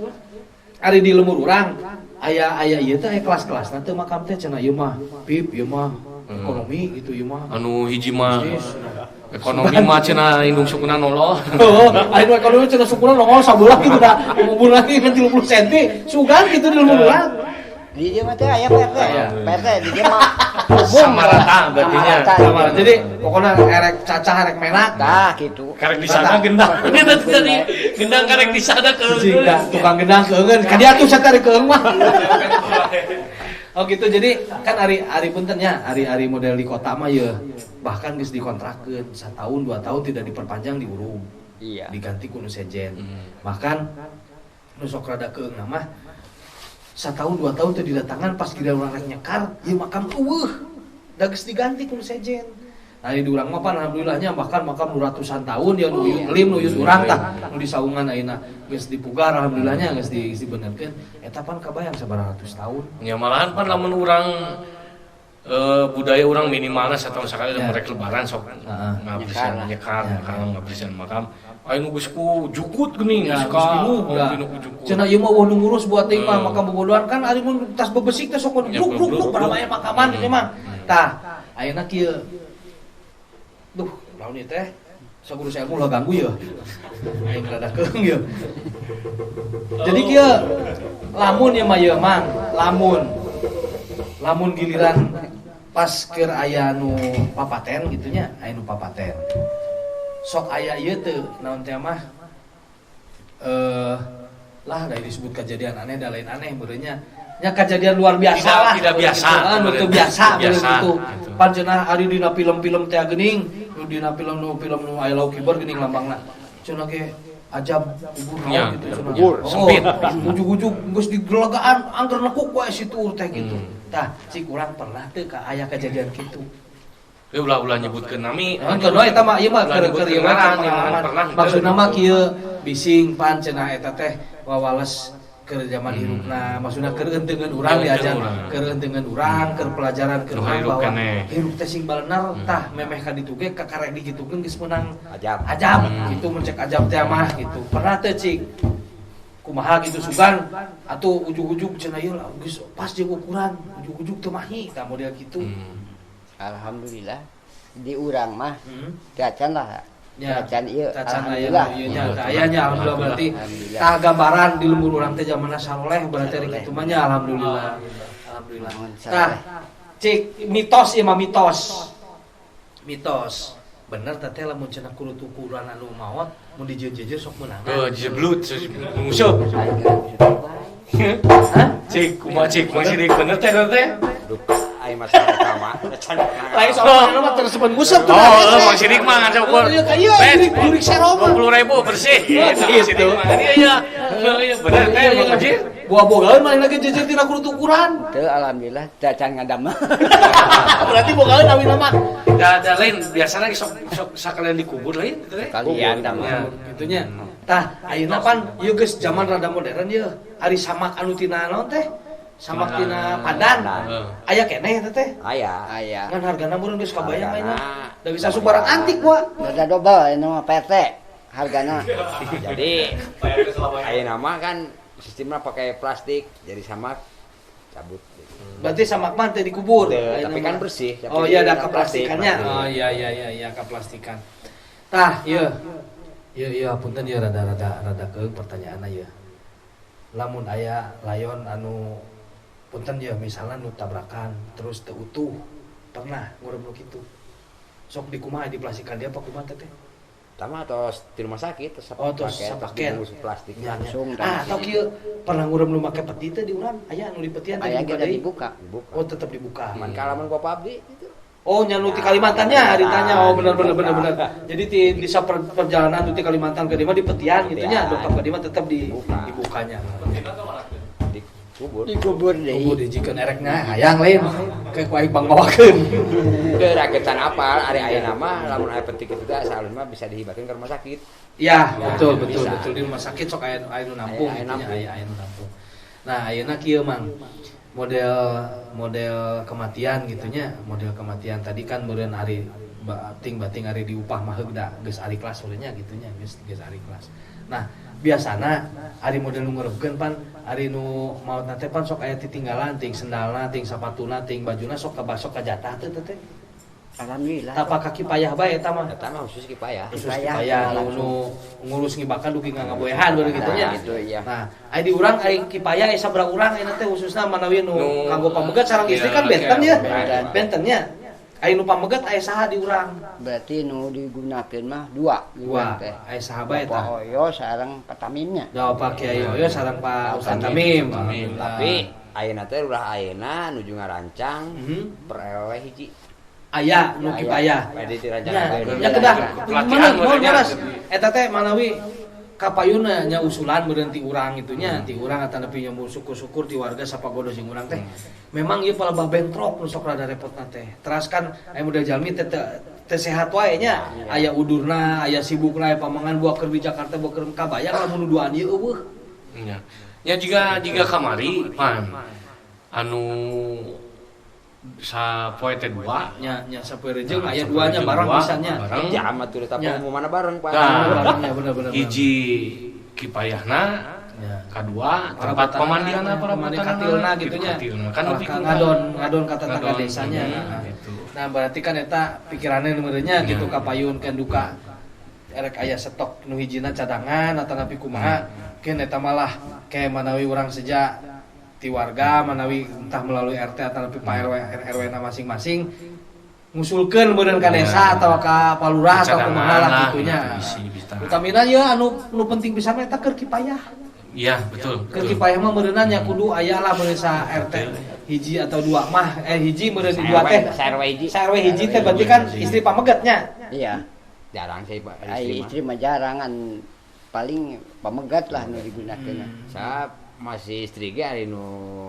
ari di lembur urang aya aya ieu teh aya kelas-kelasna teh makam teh cenah ieu mah pip ieu mah ekonomi gitu ieu mah. Anu hiji mah ekonomi mah cenah indung sukuna noloh. Heeh, anu ekonomi cenah sukuna nongol sabelah gitu da. Ngubur lagi kan 30 cm, sugan gitu di lembur urang. Di dieu mah teh aya Pak RT. Pak RT di dieu mah sama rata berarti nya. Sama. Jadi pokoknya erek cacah erek menak. Tah gitu. Karek disada gendang. Tadi gendang karek disada keungeun. Tukang gendang keungeun. Ka dieu atuh satari keung mah. Oh gitu, jadi kan ari punten nya, ari model di kota mah ye bahkan geus dikontrakeun setahun 2 tahun tidak diperpanjang diurung. Iya. Diganti ku nu sejen. Bahkan nu sok rada keung mah setahun 2 tahun teu didatangan pas giliran urang rek nyekar, ieu makam eueuh. Da geus diganti ku nu sejen. Nah di urang mah pan alhamdulillahnya bahkan makam nu ratusan tahun ya nu ngelim nu urang tah nu di saungan ayeuna geus dipugar alhamdulillahnya geus dibenerkeun eta pan kabayang sabaraha ratus tahun. Ya malahan pan lamun urang budaya urang minimalna satahun sakali lamun rek lebaran sok ngabersihan nyekar ngabersihan makam. Aya nu geus ku jukut geuning geus ka nu jukut. Cenah ieu mah eueuh nu ngurus buat teuing mah makam bobodohan kan ari mun tas bebesik teh sok bruk bruk aya makaman kitu mah. Tah ayeuna kieu. Duh, lawan ieu teh saguru ilmu lah ganggu ya. Aing rada keung ya. Jadi kieu lamun ieu mah ieu Mang, lamun. Lamun giliran pas keur aya nu papaten gitu nya, aya nu papaten. Sok aya ieu teu naon teh mah lah da disebut kejadian aneh da lain aneh meureunnya. Nya kejadian luar biasa lah. Tidak biasa. Nu teu biasa gitu. Pan cenah ari dina film-film teh geuning, nu dina film nu aya lauk kibar geuning lambangna. Cenah ge ajab kubur naon gitu cenah. Kubur sempit. Ujug-ujug geus digelegaan angger nekuk wae situ teh gitu. Tah, cik urang pernah teu ka aya kejadian kitu. Eueuh ulah-ulah nyebutkeun nami. Henteu we eta mah ieu mah keur ieu pengalaman. Maksudna mah kieu bising pan cenah eta teh wawales keur zaman hirupna, maksudna keur eunteungeun urang diajar, keur eunteungeun urang, keur pelajaran keur urang bahwa hirup teh sing balenar tah memeh ka ditu ge kakarek digitukeun geus meunang ajab. Ajab gitu mun cek ajab teh mah gitu. Pernah teh cik kumaha gitu sugan atuh ujug-ujug cenah ieu geus pas jeung ukuran, ujug-ujug teu mahi tah model kitu. Alhamdulillah di urang mah teu acan lah. Ya, cacan ieu alhamdulillah ieu nya aya nya alhamdulillah berarti tah gambaran di lembur urang teh zamanna saloleh berarti ari kitu mah nya alhamdulillah. Alhamdulillah. Tah cik mitos ieu mah mitos. Mitos. Bener teh teh lamun cenah kudu ukuran anu maot mun dijejeje sok meunang. Heuh jeblut nguseup. Hah? Cik kumaha cik masih bener teh teh? Ai masalah sama. Lain soalnya mah terus nguseup tuh. Oh, Mang Sidik mah ngan ukur. Iya, jurik seroma. 20.000 bersih. Gitu. Iya, iya. Bener teh Mang Haji. Buah-bogaeun mah lagi jejer tina kudu ukuran. Teu alhamdulillah teu acan ngadamel. Berarti bogaeun awina mah. Da lain biasana sok sok sakalian dikubur lain teh. Kalian da mah. Gitunya. Tah, ayeuna pan ieu geus zaman rada modern ieu. Ari samak anu tina naon teh? Samak tina pandan. Aya keneh eta teh? Aya. Aya. Ngan hargana meureun geus kabayang ayeuna. Da bisa asup barang antik wa. Rada dobel ayeuna mah PT hargana. Jadi ayeuna mah kan sistemnya pakai plastik, jadi samak cabut. Berarti samak mah teu dikubur. Tapi kan bersih. Oh iya ada keplastikannya. Oh iya iya iya iya keplastikan. Tah, ieu. Ieu ieu punten ieu rada keung pertanyaanna ieu. Lamun aya layon anu punten ya misalnya nu tabrakan terus teu utuh pernah ngurem nu kitu sok di kumaha diplastikan dia apa kumaha teh tama tos di rumah sakit tos oh tos sapaket plastik langsung ah atau kieu pernah ngurem nu make peti teh di urang aya nu di petian teh dibuka dibuka oh tetep dibuka man kalaman ku abdi gitu. Oh nya nu ti Kalimantannya haritanya oh bener bener bener bener jadi di perjalanan nu ti Kalimantan ke dieu mah di petian gitu nya dokter ke dieu mah tetep dibukanya Kubur. Dikubur deui. Kubur dijikeun erekna hayang lain ke ku aing pangbawakeun. Teu raketan apal ari ayeuna mah lamun aya penting kitu teh salun mah bisa dihibahkeun ke rumah sakit. Ya, betul betul bisa. Betul di rumah sakit sok aya aya nu nampung Aya gitu nya, nampung. aya aya nu nampung. Nah, ayeuna kieu Mang. Model model kematian gitunya, model kematian tadi kan meureun ari bating-bating ari diupah mah heug da geus ari kelas nya gitunya, geus geus ari kelas. Nah, biasana ari model nu ngeureupkeun pan ari nu maot teh pan sok aya titinggalan ting sendalna, ting sapatuna, ting bajuna sok kabasok ka jatah teh teh. Alhamdulillah. Tapak kaki payah bae eta mah. Eta mah khusus kipayah. Khusus Kipayah, kipayah nu langsung. nu ngurus ngibakan dugi ngaboehan baru gitu nya. Nah, gitu, iya. Nah, aya di urang aya kipayah aya sabaraha urang ayeuna teh khususna manawi nu Nu- kanggo pamegat sareng istri Iya, kan benten ya. benten. Benten nya. Aya nu pamegat aya saha di urang? Berarti nu digunakeun mah dua. Dua. Teh. Aya saha bae Bapak tah? Oyo sareng Pak Tamimnya. Da Pak Kiai Oyo sareng Pak Ustaz Tamim. Tamim. Tapi ayeuna teh ulah ayeuna nuju ngarancang per RW hiji. Aya nu kipayah. Bade Ya, dirancangkeun. ya kedah. Pelatihan Mana mau mereka. beres. Eta teh manawi kapayuna nya usulan meureun ti urang itu nya, ti urang atanapi nya syukur-syukur ti warga sapagodos jeung urang teh. Memang ieu palebah bentrok nu sok rada repotna teh. Teras kan aya model jalmi teh teu sehat wae nya. Aya udurna, aya sibukna, aya pamangan buah keur di Jakarta buah keur kabayang lamun nu duaan ieu eueuh. Ya. Ya jika jika kamari pan anu sapoe teh dua Nya nya sapoe rejeung Nah, aya sapoe duanya rejeung bareng dua, pisannya. bareng. Ya amat tuh tapi Ya. pengumumanna bareng Pak. Nah. Barengnya bener-bener. Hiji kipayahna Ya. kadua tempat pemandianna pemandian perabotanana katilna gitu nya. katilna. Kan Kalah lebih ka ngadon ngadon ka tetangga Ngadon, desanya. Nah, gitu. Nah, berarti kan eta pikirannya meureunnya Ya. gitu kapayun kan duka erek aya stok nu hijina cadangan atanapi kumaha. Mungkin eta malah kayak manawi urang seja ti warga manawi entah melalui RT atanapi Pak RW RW na masing-masing ngusulkeun meureun ka desa Ya. atau ka palurah atau Cadangan kumaha lah lah, gitunya. gitu, bisi, bisa. Utamina ye anu nu penting pisan mah eta keur kipayah. Iya, betul. Keur betul. kipayah mah meureunna nya kudu aya lah meureun sa RT hiji atau dua mah hiji meureun dua teh. Sa RW hiji. Sa RW hiji teh berarti kan istri pamegetnya. Iya. Jarang sih Pak Ai istri mah. istri mah jarangan paling pamegat lah nu digunakeun. Saya masih istri ge ari nu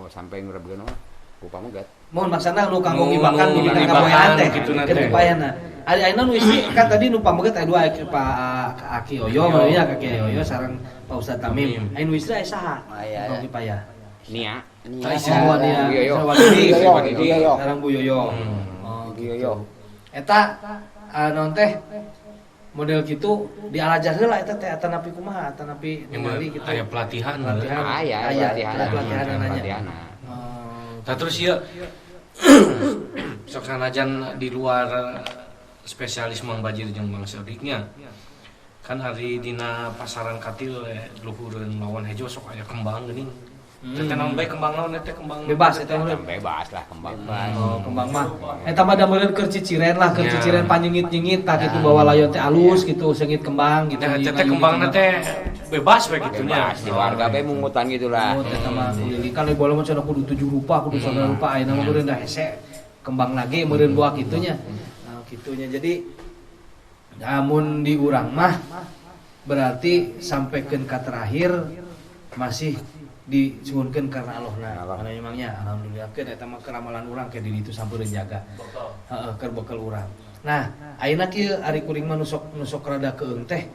sampai ngurebkeun mah ku pamegat. Mohon maksana nu kanggo Nu- ngibakan nu dugi ka ngibakan, kaboehan teh. gitu na Keur teh. kipayahna. Ari ayeuna nu istri kan tadi nu pameget aya dua aya Pak Aki Oyo meureun nya Kaki Oyo sareng Pak Ustaz Tamim. Tamim. Aya nu istri aya saha? Aya. Kanggo kipayah. Nia. Nia Tah, istri Oh, dia. Bu Yoyo. Sareng Wadidi. Bu Yoyo, Bu Yoyo. Sareng Bu Yoyo. Oh, Bu Yoyo. Eta naon teh model gitu dialajar heula eta teh atanapi kumaha atanapi ningali gitu. Aya pelatihan. Pelatihan. Aya Aya, pelatihan. pelatihan nanya. Pelatihan. Oh, Nah terus ya sok sanajan di luar spesialis Mang Bajir jeung Mang Sodiknya kan hari dina pasaran katil luhureun lawan hejo sok aya kembang geuning. Teh teh naon bae kembang naon teh kembang. bebas eta mah. Bebas lah kembang. Oh, kembang mah. Eta mah da meureun keur ciciren lah, keur Ya. ciciren panyengit-nyengit tah gitu bawa layon teh alus gitu, seungit kembang gitu. Nah, teh kembangna teh bebas we kitu nya. Bebas di warga be mungutan gitu lah. Oh, eta mah kuli kan bola mah cenah kudu 7 rupa, kudu sagala rupa ayeuna mah meureun da hese kembang lagi meureun buah kitunya. Nah, kitunya. Jadi namun di urang mah berarti sampaikan ka terakhir masih disuhunkeun karena Allah na. Allah. Karena memangnya alhamdulillah keun eta mah keramalan urang ke diri itu sampeureuh jaga. Heeh, keur bekel urang. Nah, ayeuna kieu ari kuring mah nu sok rada keung teh.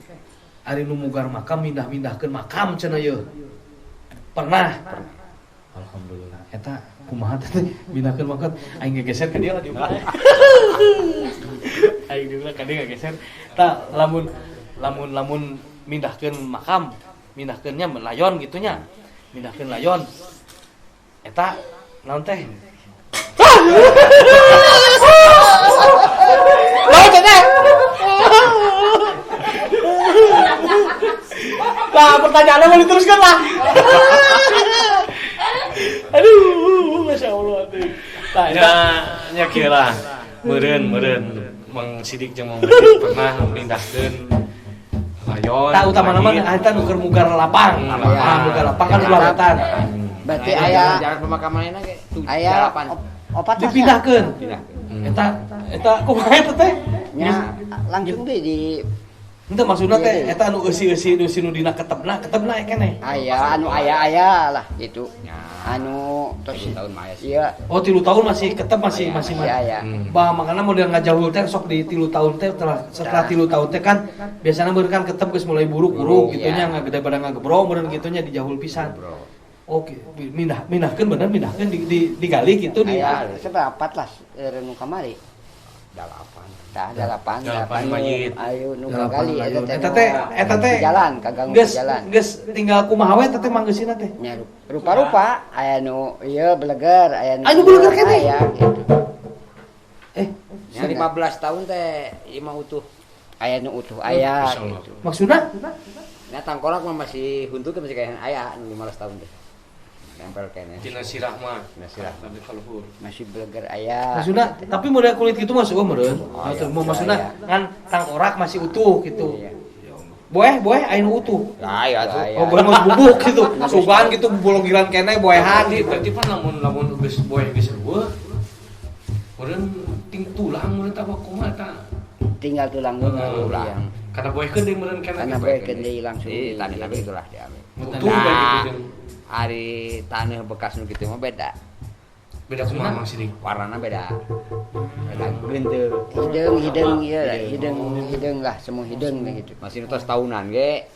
Ari nu mugar makam mindah-mindahkeun makam cenah yeuh. Pernah. Alhamdulillah. Eta kumaha teh mindahkeun makam aing gegeser ka dia lah diulah. Aing diulah ka dia gegeser. Tah lamun lamun lamun mindahkeun makam, mindahkeunnya layon gitu nya. Mindahkeun layon. Eta naon teh? Naon teh? Nah, pertanyaannya mau diteruskan lah. Aduh, masya Allah. Aduh. Nah, Ya, nya kieu lah. Meureun meureun Mang Sidik jeung Mang Bajir pernah mindahkeun layon. Tak utama nama langit. eta nu keur mugar lapang. Hmm, Ah, mugar lapang kan ulah wetan. Berarti Nah, aya jarak pemakaman enak ge aya delapan. opat Dipindahkeun. Pindah. Eta eta kumaha eta teh? Nya langsung deh di Henteu maksudna teh eta anu eusi-eusi nu dina ketebna, ketebna keneh. Aya anu aya-aya lah gitu. Ya. Anu terus 3 tahun mah aya sih. Iya. Oh, 3 tahun masih ketep masih masih aya. Bah, makanya model ngajahul teh sok di 3 tahun teh setelah 3 tahun teh kan biasanya meureun kan ketep geus mulai buruk-buruk gitu nya ngagede pada ngagebro meureun kitu nya dijahul pisan. Oke, mindahkeun bener mindahkeun digali gitu di aya seberapa lah nu kamari. 8. Tah 8 mayit. Ayo nu kagali eta teh jalan kaganggu jalan. Geus tinggal kumaha we eta teh manggeusina teh. Nya rupa-rupa aya nu ieu beleger, aya nu anu beleger keneh. Aya gitu. Nya 15 tahun teh ieu mah utuh. Aya nu utuh aya gitu. Maksudna? Nya tangkorak mah masih huntu teh masih kaya aya nu 15 tahun teh. Nempel kene. Dina sirah mah. Dina sirah. Masih beleger aya. Maksudna tapi model kulit gitu masuk meureun. Maksudna ngan tangkorak masih utuh gitu. Boeh aya nu utuh. Lah ya tuh. Oh, boeh mah bubuk gitu. Sugan gitu bologiran keneh boehan gitu. Berarti pan lamun geus boeh geus eueuh. Meureun ting tulang meureun tah kumaha tah. Tinggal tulang tulang. Karena boehkeun deui meureun keneh. Karena boehkeun deui langsung. Di tanah tapi itulah diambil. Utuh bae gitu. Ari tanah bekas nu kitu mah beda. Beda kumaha Mang Sidik? Warnana beda. Beda geunteul. Hideung ieu hideung lah semua hideung gitu. Masih nu tos tahunan ge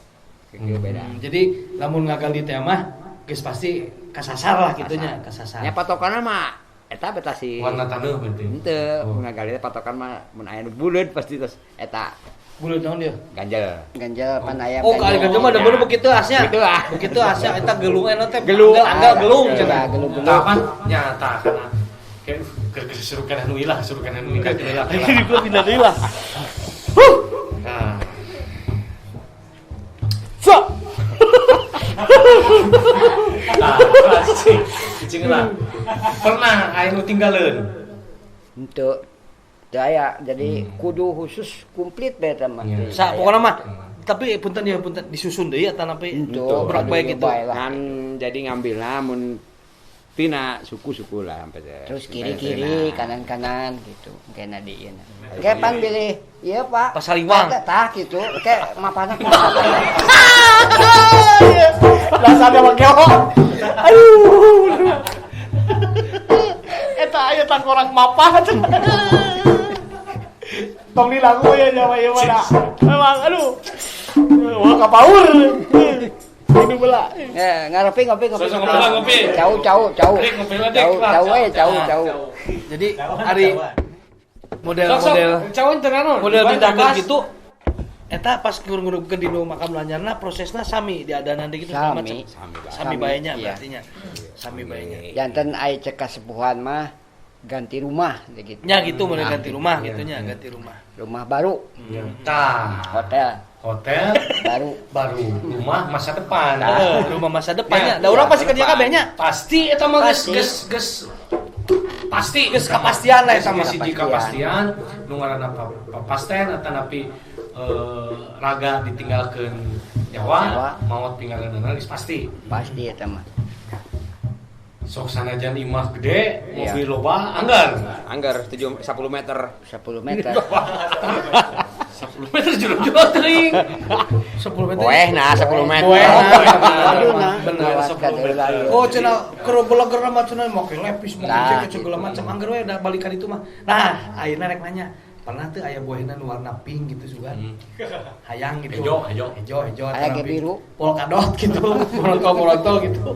kieu beda. Jadi lamun ngagali teh mah geus pasti kasasar lah kitu nya, kasasar. Nya patokanna mah eta beta si warna taneuh berarti. Henteu, ngagali teh patokan mah mun aya nu buleud pasti tos eta. Buleud naon dia? Ganjel. Ganjel pan aya. Oh, kali ganjel mah da bener begitu asnya. Begitu ah. Begitu asnya eta gelung eta teh gelung, anggal gelung cenah. Gelung. Tah pan nyata kana kayak keur seru keneh nu ilah, seru keneh nu ilah. Ini gua pindah deui lah. Huh. Nah. Sok. Nah, cicing lah. Pernah aya nu tinggaleun? Henteu. Daya jadi kudu khusus komplit bae eta mah. Sa pokona mah tapi punten ya punten disusun deui eta nampi berak bae gitu. Kan jadi ngambilna mun tina suku-suku lah sampai terus kiri-kiri kanan-kanan gitu kena di ieu. Kayak pan bilih ieu Pak. Pasaliwang. Tah gitu kayak mapana. Rasanya mah keok. Aduh. Eta aya tangkorak mapah. Tong dilaku ya nyawa ieu mah. Memang aduh. Wah kapaur. Ini bola. Ngarepi ngopi. Ngopi. Jauh. Jauh. Jauh. Jadi hari model model didahkeun gitu eta pas ngurung-ngurungkeun di nu makam lanyarna prosesna sami diadanan deui gitu sami. Sami bae nya berarti nya. Sami bae nya. Janten aya cek kasepuhan mah ganti rumah gitu. Nya gitu model ganti rumah gitu nya, ganti rumah. Rumah baru. Tah. Hotel baru rumah masa depan. Rumah masa depannya. Da urang pasti kerja kabeh nya. Pasti eta mah geus geus pasti geus kapastian lah eta mah. Hiji kapastian nu ngaranna papasten atanapi raga ditinggalkeun nyawa, maot tinggalkeun geus pasti. Pasti eta mah. Sok sanajan imah gede, mobil loba, anggar. Anggar 10 meter. 10 meter. 10 meter jero-jero teuing. 10 meter. Boeh nah 10 meter. Boeh nah. Bener 10 meter. Oh cenah keur beleger mah cenah make lepis, make cek segala macam anggar we da balikan itu mah. Nah, ayeuna rek nanya, pernah teu aya boehna nu warna pink gitu sugan? Hayang gitu. Hejo. Aya ge biru, polkadot gitu, borotol gitu.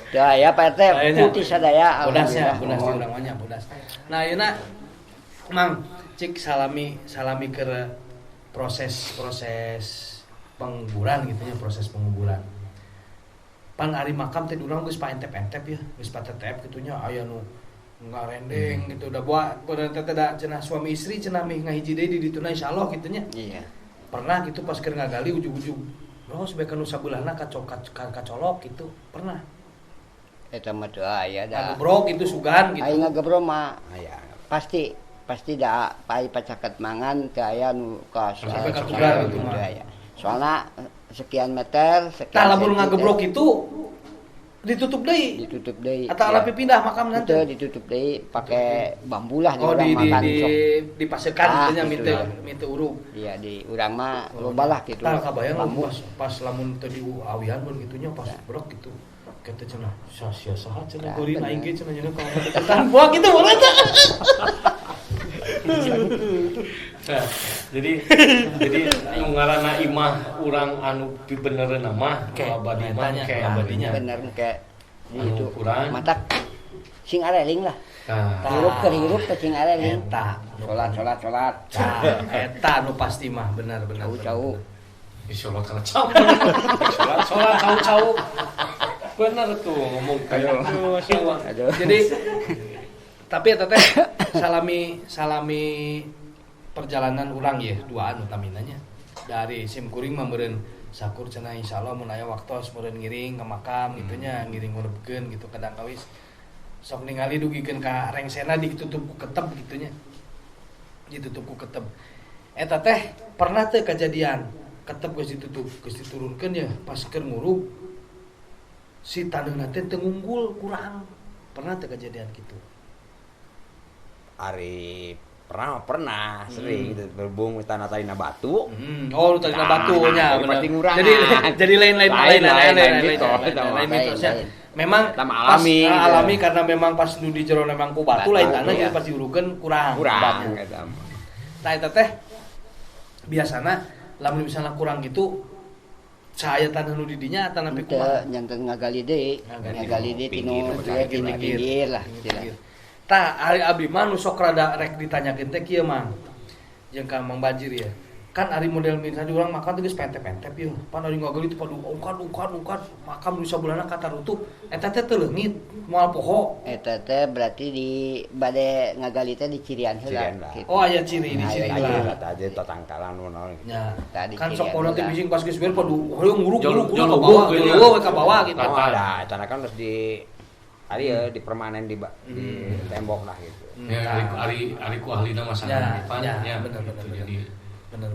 Dah ya Pak RT putih sadaya. Bodasnya, bodas di urang mah nya, bodas. Nah, ayeuna Mang cik salami ke proses penguburan gitu nya, proses penguburan. Pan ari makam teh urang geus paentep-entep ya, geus patetep kitu nya aya nu ngarendeng gitu udah buat teh da cenah suami istri cenah mih ngahiji deui di dituna insyaallah kitu nya. Iya. Pernah gitu pas keur ngagali ujug-ujug oh sebae nu sabelahna kacolok gitu, pernah. Eta mah teu aya da. Ngagebrok gitu sugan gitu. Aing ngagebrok mah aya. Pasti da pai pacaket mangan teu aya nu ka sampai ka tugar gitu mah. Soalna sekian meter, sekian. Tah lamun ngagebrok itu Ditutup deui. Ditutup deui. Atau ya. rapi pindah makam nanti. Itu ditutup deui pakai bambu lah oh, di di makan di sok. Dipasekan ah, gitu nya gitu. Minte urug. Iya di urang mah loba lah gitu. Tah kabayang pas lamun teu diawian mun kitu nya pas brok gitu. Kata cenah sia saha cenah geurin aing ge cenah nya kalau kata buah gitu boleh teh. Nah, jadi nu ngaranna imah urang anu pibenereun mah abadi mah ke abadinya. Bener ke itu matak sing areling lah. Hirup keur hirup teh sing areling. Eta salat. Eta nu pasti mah bener. Cau. Salat kana cau. Salat cau. Bener tuh ngomong kayak masyaallah. Jadi tapi eta teh salami perjalanan urang ya duaan utaminanya dari sim kuring mah meureun sakur cenah insyaallah mun aya waktos meureun ngiring ka makam gitu nya ngiring ngurebkeun gitu kadang kawis sok ningali dugikeun ka rengsena ditutup ku ketep gitu nya ditutup ku ketep eta teh pernah teh kejadian ketep geus ditutup geus diturunkeun ya pas keur ngurug si taneuhna teh teu ngunggul kurang pernah teh kejadian gitu ari pernah sering gitu berhubung tanah tadina batu. Oh, lu tadina batunya benar. Jadi lain mitosnya. Memang alami pas, alami karena memang pas nu di jero memang ku batu lain tanah jadi pas diurugeun kurang batu. Tah eta teh biasana lamun misalnya kurang gitu cahaya tanah nu di dinya tanah kumaha nyanten ngagali deui, ngagali deui tinu pinggir lah. Tah ari abdi mah nu sok rada rek ditanyakeun teh kieu Mang. Jeung ka Mang Banjir ya. Kan ari model misalnya urang makan teh geus pente-pente ieu. Pan ari ngagali teh padu ongkan makam nu sabulana katarutup eta teh teu leungit moal poho. Eta teh berarti di bade ngagali teh di cirian heula. Gitu. Oh aya ciri di ciri heula. Eta aja tatangkalan nu naon gitu. Nya. Kan sok poho teh bising pas geus beres padu hoyong nguruk ka bawah, nguruk ka bawah gitu. Ada, eta kan harus di ari ya di permanen di tembok lah gitu. Ya, ari ku ahlina masalah ya, bener. Jadi bener.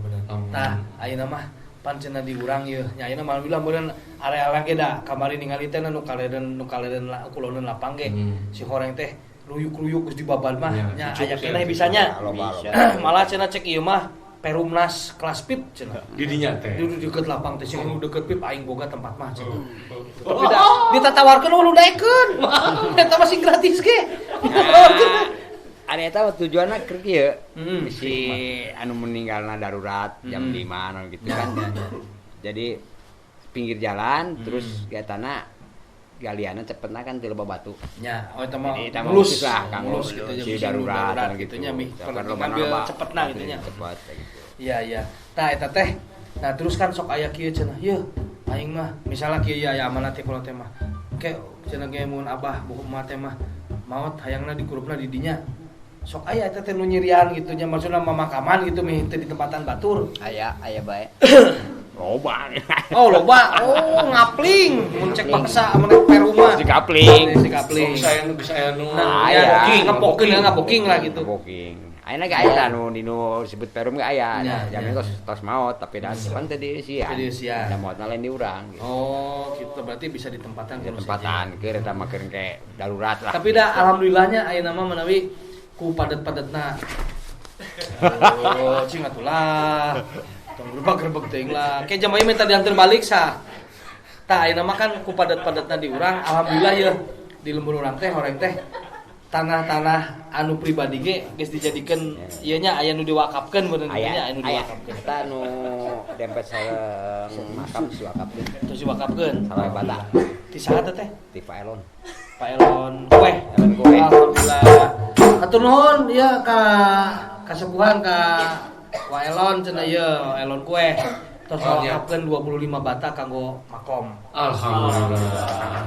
Tah, ayeuna mah pan cenah di urang ieu. Nya ayeuna mah alhamdulillah meureun area ge da kamari ningali teh nu kaleden kuloneun lapang ge. Si horeng teh ruyuk-ruyuk geus dibabal mah nya aya keneh bisanya. Malah cenah cek ieu mah Perumnas kelas PIP cenah. Di dinya teh. Di deket lapang teh sing nu deket PIP aing boga tempat mah cenah. Tapi da ditatawarkeun lu daekeun. Eta masih gratis ge. Ada eta tujuanna keur kieu. Si anu meninggalna darurat jam 5 anu gitu kan. Jadi pinggir jalan terus gatana galiana cepetna kan teu loba batu. Nya, oh eta mah mulus lah kang mulus gitu si darurat gitu nya mih ngambil cepetna gitu nya. Cepet gitu. Iya iya. Tah eta teh. Nah terus kan sok aya kieu cenah. Yeuh, aing mah misalnya kieu ya amanah teh kalau teh mah. Engke cenah ge mun abah buku mah teh mah maot hayangna dikurupna di dinya. Sok aya eta teh nu nyirian gitu nya maksudna mamakaman gitu mih teu di tempatan batur. Aya bae. Loba. Oh, loba. Oh, ngapling. Mun cek paksa mun perumah. Si kapling. Si kapling. Bisa aya nu ngaboking lah gitu. Ngaboking. Ayeuna ge aya nu dinu disebut perum ge aya. Jamin tos maot tapi da pan teh dieusian. Da maotna lain di urang gitu. Oh, gitu berarti bisa ditempatan ke tempatan keur eta mah keur ke darurat lah. Tapi da alhamdulillahnya ayeuna mah menawi ku padet-padetna. Oh, cing atulah. Tong gerbek-gerbek teuing lah. Ke jam ieu minta diantar balik sah. Tah ayeuna mah kan ku padet-padetna di urang, alhamdulillah yeuh di lembur urang teh horeng teh tanah-tanah anu pribadi ge geus dijadikeun ieu nya aya nu diwakafkeun beuneu nya aya nu diwakafkeun. Eta nu dempet sareng makam diwakafkeun. Terus diwakafkeun. Sampai bata. Ti saha teh? Ti Pak Elon. Pak Elon kue. Elon kue. Alhamdulillah. Hatur nuhun ieu ka kasepuhan ka Wa Elon cenah ieu Elon kue. Terus ngawakafkeun 25 bata kanggo makom. Alhamdulillah.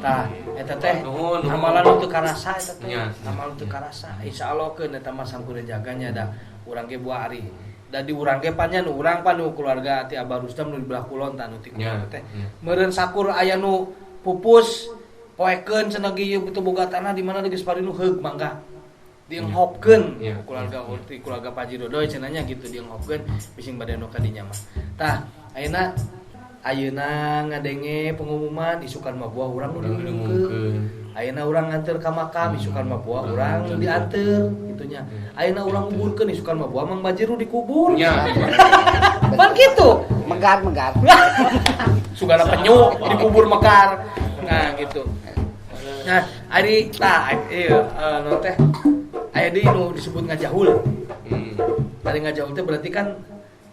Tah eta teh amalan teu karasa eta teh. Amalan teu karasa. Insyaallah keun eta mah sampurna jaganya da urang ge buah ari. Da di urang ge pan nya nu urang pan nu keluarga ti Abah Rusdam nu di belah kulon tah nu ti kulon teh. Meureun sakur aya nu pupus poekeun cenah ge ieu teu boga tanah di mana geus parinu heug mangga. Dienghopkeun keluarga ti keluarga Pak Haji Dodoy cenah nya gitu dienghopkeun bising bade nu ka dinya mah. Tah ayeuna Ayeuna ngadenge pengumuman isukan mah buah urang nu diumumkeun. Ayeuna urang nganteur ka makam isukan mah buah urang nu dianteur gitunya. Ayeuna urang nguburkeun isukan mah buah Mang Bajir nu dikubur. Nya. Pan kitu. Megar-megar. Sugana penyu dikubur mekar. Nah gitu. Nah, ari tah ieu naon teh? Aya deui nu disebut ngajahul. Ari ngajahul teh berarti kan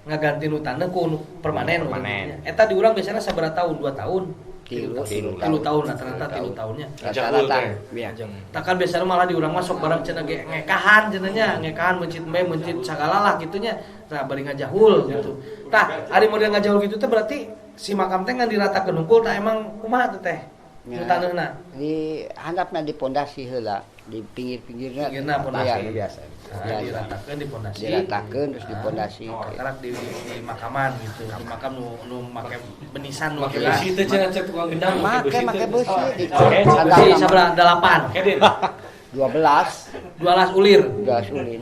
ngaganti nu taneuh ku nu permanen. Permanen. Eta di urang biasana sabaraha tahun? 2 tahun. 3 tahun rata-rata 3 tahunnya. Rata-rata. Iya. Tah kan biasana malah di urang mah sok barang cenah ge ngekahan cenah nya, ngekahan meuncit embe meuncit sagala lah kitunya. Tah bari ngajahul gitu. Tah ari model ngajahul gitu teh berarti si makam teh ngan diratakeun hungkul tah emang kumaha teh teh? Nu taneuhna. Di handapna di pondasi heula, di pinggir-pinggirna. Pinggirna pondasi biasa. Nah, diratakeun di pondasi. Diratakeun terus di pondasi. Karak di makaman gitu. Di makam nu make benisan nu make besi teh cenah cek tukang gendang make besi di besi sabaraha 8. 12. 12 ulir. 12 ulir.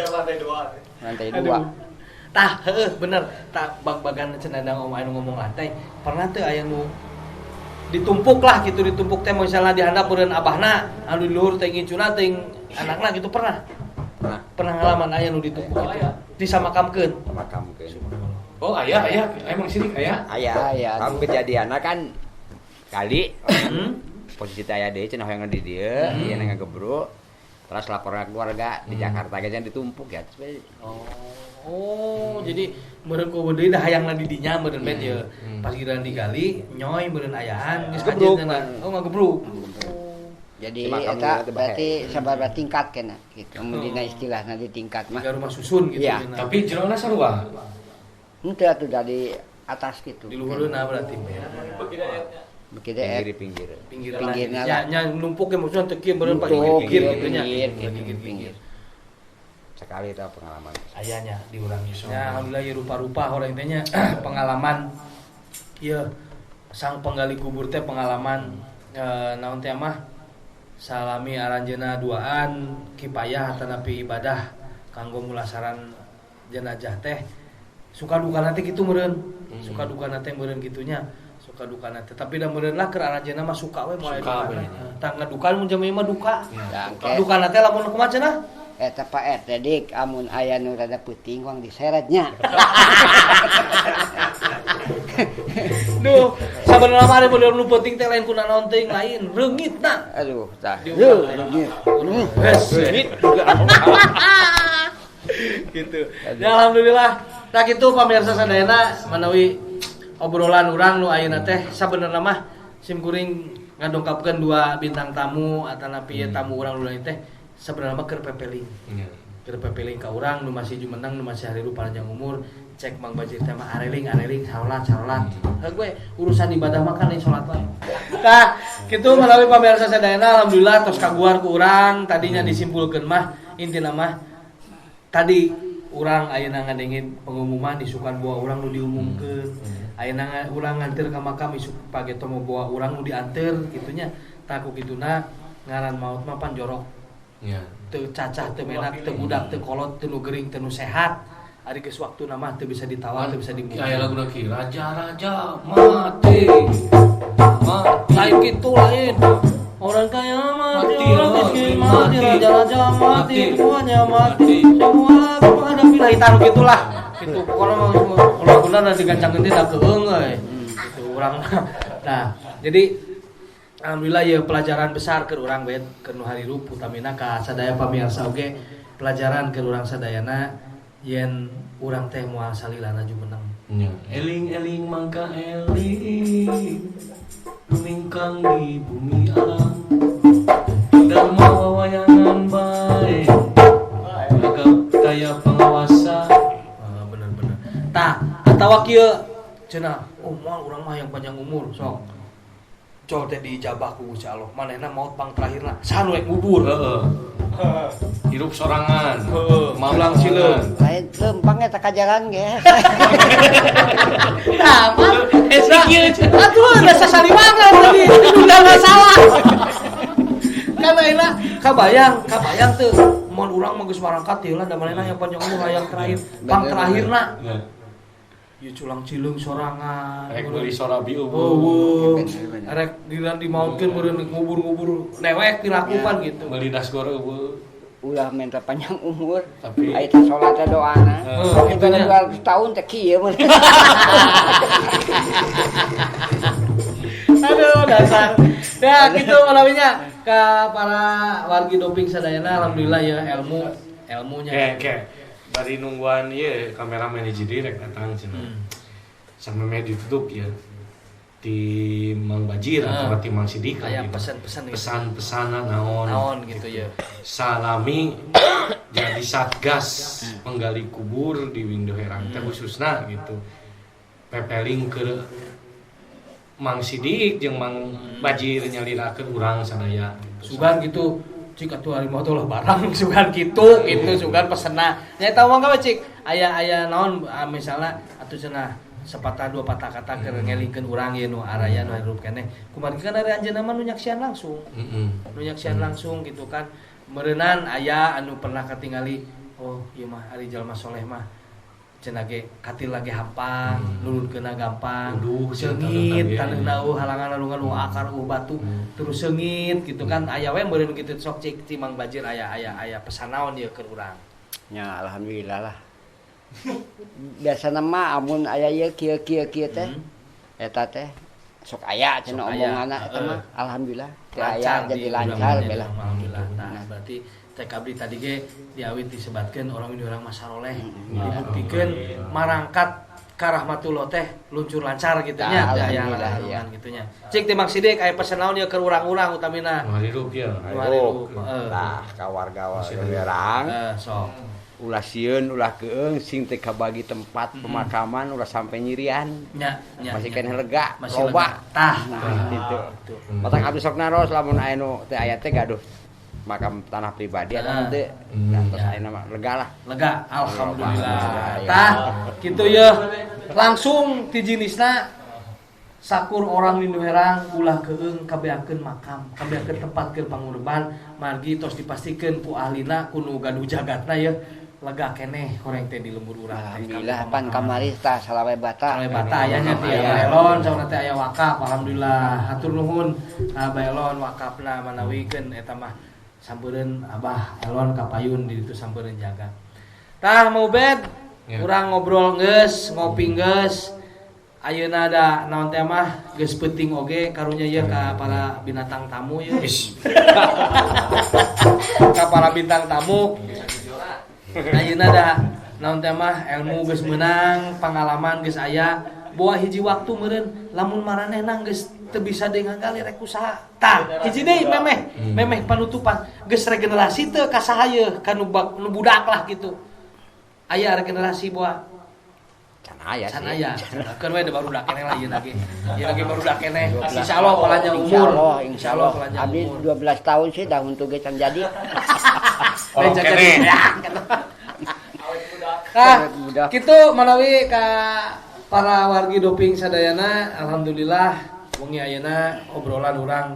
Lantai 2. Lantai 2. Tah, heueuh bener. Tah bag-bagan cenah om anu ngomong lantai, pernah teu aya nu ditumpuk lah gitu, ditumpuk teh misalnya dihandap meureun abahna, anu di luhur teh ngincuna teh anakna gitu pernah. Pernah ngalaman aya nu ditumpuk gitu. Disamakamkeun. Samakamkeun. Oh, aya aya emang sirik aya. Aya. Kamu kejadianna kan kali posisi teh aya deui cenah hoyong di dieu, ieu ngagebruk. Terus laporan keluarga di Jakarta ge ditumpuk ya. Oh, jadi meureun ku deui dah hayangna di dinya meureun bet ye. Pas giliran digali nyoy meureun ayaan geus gebruk. Oh, ngagebruk. Jadi eta berarti sabaraha tingkat kena gitu. Mun dina istilahna di tingkat mah. Tiga rumah susun gitu. Ya. Tapi jerona sarua. Henteu atuh dari atas gitu. Di luhureuna berarti ya. Pinggir-pinggir. Pinggirna. Ya nya numpuk ge maksudna teu kieu meureun pinggir gitu nya. Pinggir. Sekali itu pengalaman. Ayahnya di urang ya, alhamdulillah ya rupa-rupa orang teh nya pengalaman ieu sang penggali kubur teh pengalaman naon teh mah salami aranjeuna duaan kipayah atanapi ibadah kanggo mulasaran jenazah teh suka dukana teh kitu meureun suka dukana teh meureun kitunya suka dukana teh tapi da meureun lah keur aranjeuna mah suka we moal duka tah ngaduka mun jalmi mah duka dukana teh lamun kumaha cenah eta Pak RT dik amun aya nu rada peuting wang diseretnya. Duh, sabenerna mah ari model nu peuting teh lain ku nanaon teuing lain, reungitna. Aduh, tah. Reungit. Reungit juga. Gitu. Ya alhamdulillah. Tah kitu pamirsa sadayana manawi obrolan urang nu ayeuna teh sabenerna mah sim kuring ngadongkapkeun dua bintang tamu atanapi tamu urang nu lain teh sebenarnya mah keur pepeling. Keur pepeling ka urang nu masih jumeneng nu masih hariru panjang umur, cek Mang Bajir teh mah areling-areling salat-salat. Heuh we urusan ibadah mah kan lain salat wae. Tah, kitu melalui pamirsa sadayana alhamdulillah tos kaguar ku urang tadinya disimpulkeun mah intina mah tadi urang ayeuna ngadengin pengumuman isukan buah urang nu diumumkeun. Ayeuna urang nganteur ka makam isuk pageto mah buah urang nu dianteur kitunya. Tah ku kituna ngaran maot mah pan jorok. Ya. Teu cacah, teu menak, teu budak, teu kolot, teu nu gering, teu nu sehat. Ari geus waktuna mah teu bisa ditawar, teu bisa dibungkir. Aya laguna ki raja-raja mati. Mati. Lain kitu lain. Orang kaya mati, orang miskin mati, raja-raja mati, semuanya mati. Semua menghadapi lah taruh gitulah. Gitu pokoknya mah laguna nanti gancang teh da keung euy. Gitu urang. Nah, jadi alhamdulillah ya pelajaran besar ke urang bet ke nu harirup utamina ka sadaya pamirsa oge pelajaran ke urang sadayana yen urang teh moal salilana jumeneng. Eling-eling mangka eling lumingkang di bumi alam dharma wawayangan bae agap daya pengawasa. Bener-bener. Tah atawa kieu cenah oh moal urang mah yang panjang umur sok col teh diijabah ku Gusti Allah manehna maot pang terakhirna saha nu rek ngubur heeh hirup sorangan heeh maulang sileun lain lempang eta ka jalan ge tah mah atuh da sasaliwangan tadi udah masalah kan ayeuna kabayang teu mun urang mah geus marangkat teh lah da manehna yang panjang umur hayang terakhir pang terakhirna Ieu culang cileung sorangan. Rek meuli sorabi eueuh. eueuh. Rek giliran dimautkeun meureun ngubur-ngubur dewek dilakukan gitu. Meuli dasgor eueuh. Ulah minta panjang umur. Tapi aya teh salat teh doana. Heeh, Kita 200 tahun teh kieu mah. Aduh dasar. Ya gitu malawinya ke para wargi doping sadayana alhamdulillah ya ilmunya. Oke. Bari nungguan ieu kameramen hiji deui rek datang cenah. Sampe ditutup ya. Di Mang Bajir atau di Mang Sidik Kayak gitu. pesan-pesan gitu. Pesan-pesanan naon. Naon gitu ya. Salami jadi satgas penggali kubur di Windu Herang teh khususna gitu. Pepeling ke Mang Sidik jeung Mang Bajir nyalirakeun urang sadaya gitu. Sugan gitu cik atuh ari motor lah barang sugan gitu gitu sugan pesena. Nya eta mah gawe cik aya naon misalna atuh cenah sepatah dua patah kata keur ngelingkeun urang ieu nu araya nu hirup keneh. Kumargi kan ari anjeunna mah nu nyaksian langsung. Nu nyaksian langsung gitu kan. Meureunan aya anu pernah katingali oh ieu mah ari jalma soleh mah cenah ge katil lagi hampang, nurunkeunna gampang, seungit taneuhna eueuh halangan alungan eueuh akar eueuh batu, terus seungit gitu kan aya we meureun kitu sok cik ti Mang Bajir aya pesan naon ieu keur urang. Ya alhamdulillah lah. Biasana mah amun aya ieu kieu-kieu kieu teh eta teh sok aya cenah omonganna eta mah alhamdulillah teu aya jadi lancar bela. Alhamdulillah. Nah berarti teh abdi tadi ge diawit disebatkeun orang ini orang mah saroleh dibuktikeun marangkat ka rahmatullah teh luncur lancar gitu nya teh aya halangan gitu nya. Cik teh Mang Sidik aya pesen naon ieu keur urang-urang utamina. Nu hirup ya. Tah ka warga urang. Sok. Ulah sieun ulah keung sing teu kabagi tempat pemakaman ulah sampai nyirian. Nya, masih keneh lega, masih loba. Tah, gitu. Matak abdi sok naros lamun aya nu teu aya teh gaduh makam tanah pribadi atau teu. Nah, terus ayeuna mah lega lah. Lega, alhamdulillah. Tah, kitu yeuh. Langsung ti jinisna sakur orang Windu Herang ulah keung kabeakeun makam, kabeakeun tempat keur pangurban, margi tos dipastikeun ku ahlina ku nu gaduh jagatna yeuh. Lega keneh horeng teh di lembur urang. Alhamdulillah pan kamari tah salawe bata. Salawe bata aya nya ti Elon saurna teh aya wakaf alhamdulillah. Hatur nuhun Abah Elon wakafna manawikeun eta mah sampeureun Abah Elon kapayun di ditu sampeureun jaga. Tah mau bed urang ngobrol geus, ngopi geus. Ayeuna da naon teh mah geus peuting oge karunya ieu ka para binatang tamu ieu. Ka para bintang tamu. Ayeuna da naon teh mah ilmu geus meunang, pangalaman geus aya, boa hiji waktu meureun lamun maranehna geus teu bisa deui ngagali rek usaha. Tah, hiji deui memeh panutupan geus regenerasi teu ka saha yeuh ka nu budak lah gitu. Aya regenerasi boa can aya sih. Can aya. Keun we barudak keneh lah ieu lagi. Ieu lagi barudak keneh. Insyaallah palanjang umur. Insyaallah abdi 12 tahun sih dah untuk ge can jadi. Orang keneh. Nah, kitu manawi ka para wargi doping sadayana alhamdulillah wengi ayeuna obrolan urang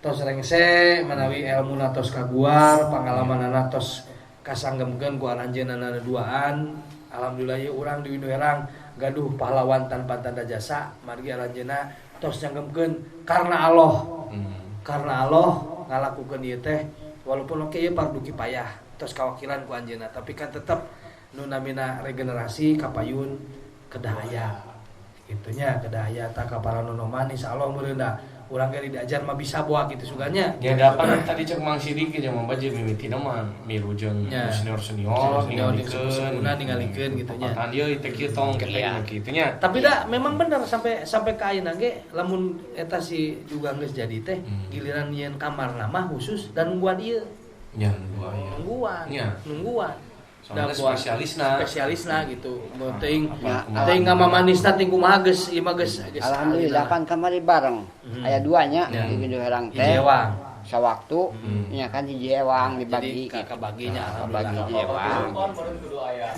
tos rengse manawi elmuna tos kaguar, pangalamanana tos kasanggemkeun ku aranjeunna duaan. Alhamdulillah ieu urang di Windu Herang gaduh pahlawan tanpa tanda jasa margi aranjeunna tos nyanggemkeun karena Allah. Karena Allah ngalakukeun ieu teh walaupun oke ieu fardu kifayah tos kawakilan ku anjeunna tapi kan tetep nu namina regenerasi kapayun kedah aya kitu nya kedah aya tah ka para nonoman insyaallah meureun da urang ge diajar mah bisa boa kitu suganya. Ya dapan tadi cek Mang Sidik jeung Mang Bajir mimitina mah milu jeung senior-senior ningalikeun ningalikeun gitu nya. Papatan ieu teh kieu tong kitu nya. Tapi da memang bener sampai ka ayeuna ge lamun eta si juga geus jadi teh giliran nyieun kamarna mah khusus dan nungguan ieu. Nya nungguan. Nungguan. Soalnya spesialisna gitu. Teuing teuing ngamamanisna ting kumaha geus ieu mah geus. Alhamdulillah pan kamari bareng. Aya duanya di Windu Herang teh. Sawaktu nya kan hiji ewang dibagi jadi kabaginya alhamdulillah. Hiji ewang.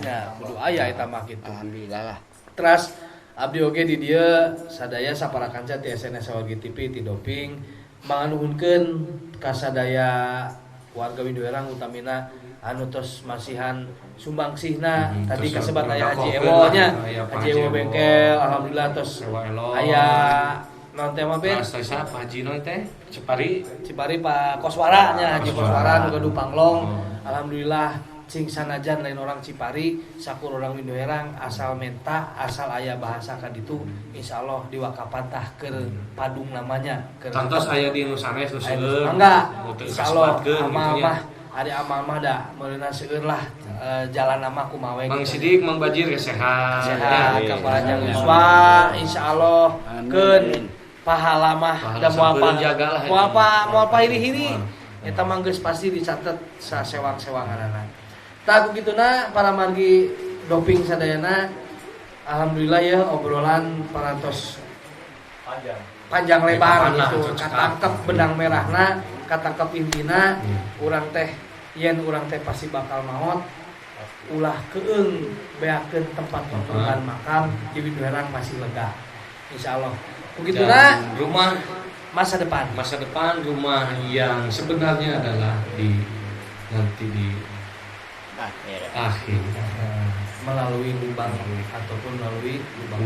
Ya, kudu aya eta mah kitu. Alhamdulillah lah. Teras abdi oge di dieu sadaya sapara kanca ti SNS Wargi TV ti doping manganuhunkeun ka sadaya Warga Winduherang utamina anu tos masihan sumbangsihna tadi kasebat aya Haji Ewo nya. Haji Ewo bengkel alhamdulillah tos aya naon teh mah Ben? Pak Haji naon teh? Cipari. Cipari Pak Koswara nya, Haji Koswara nu gaduh panglong. Alhamdulillah cing sanajan lain orang Cipari, sakur orang Winduherang asal menta, asal aya bahasa ka ditu, insyaallah diwakapan tah keur padung namanya. Tangtos aya di nu sanes nu seueur. Mangga. Insyaallah amal mah ari amal mah da meureunna seueur lah jalan nama kumaha we. Mang Sidik, Mang Bajir sehat. Sehat kapanjang yuswa insyaallah keun pahala mah da moal pa moal pa hiri-hiri. Eta mah geus pasti dicatet sasewang-sewanganana. Tah kukituna para margi doping sadayana alhamdulillah ya obrolan parantos panjang lebar gitu katangkep benang merahna katangkep intina urang teh yen urang teh pasti bakal maot ulah keung beakeun tempat tongkrongan makam di Winduherang masih lega insyaallah kukituna rumah masa depan rumah yang sebenarnya adalah di nanti di akhir melalui lubang ataupun melalui lubang.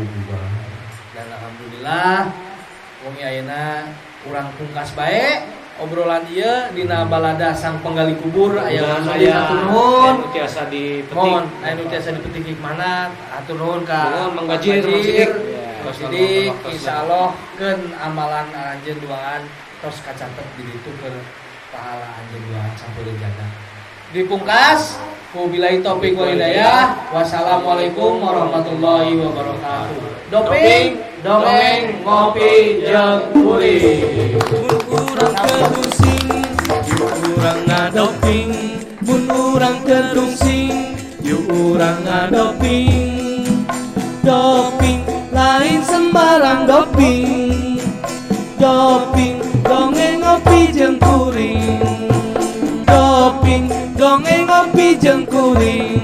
Dan alhamdulillah wong ayeuna urang pungkas bae obrolan ieu dina balada sang penggali kubur aya hatur nuhun tiasa dipetik mohon aya nu tiasa dipetik hikmahna hatur nuhun ka Mang Bajir Mang Sidik. Sidik insyaallah keun amalan anjeun duaan tos kacatet di ditu keur pahala anjeun duaan sampai jaga. Dipungkas wabillahi taufik wal hidayah. Wassalamualaikum warahmatullahi wabarakatuh. Doping, dongeng, ngopi jeung kuring. Mun urang kedungsing, yuk urang ngadoping. Mun urang kedungsing, yuk urang ngadoping. Doping lain sembarang doping. Doping, dongeng, ngopi jeung kuring. Doping, dongeng, ngopi jeung kuring.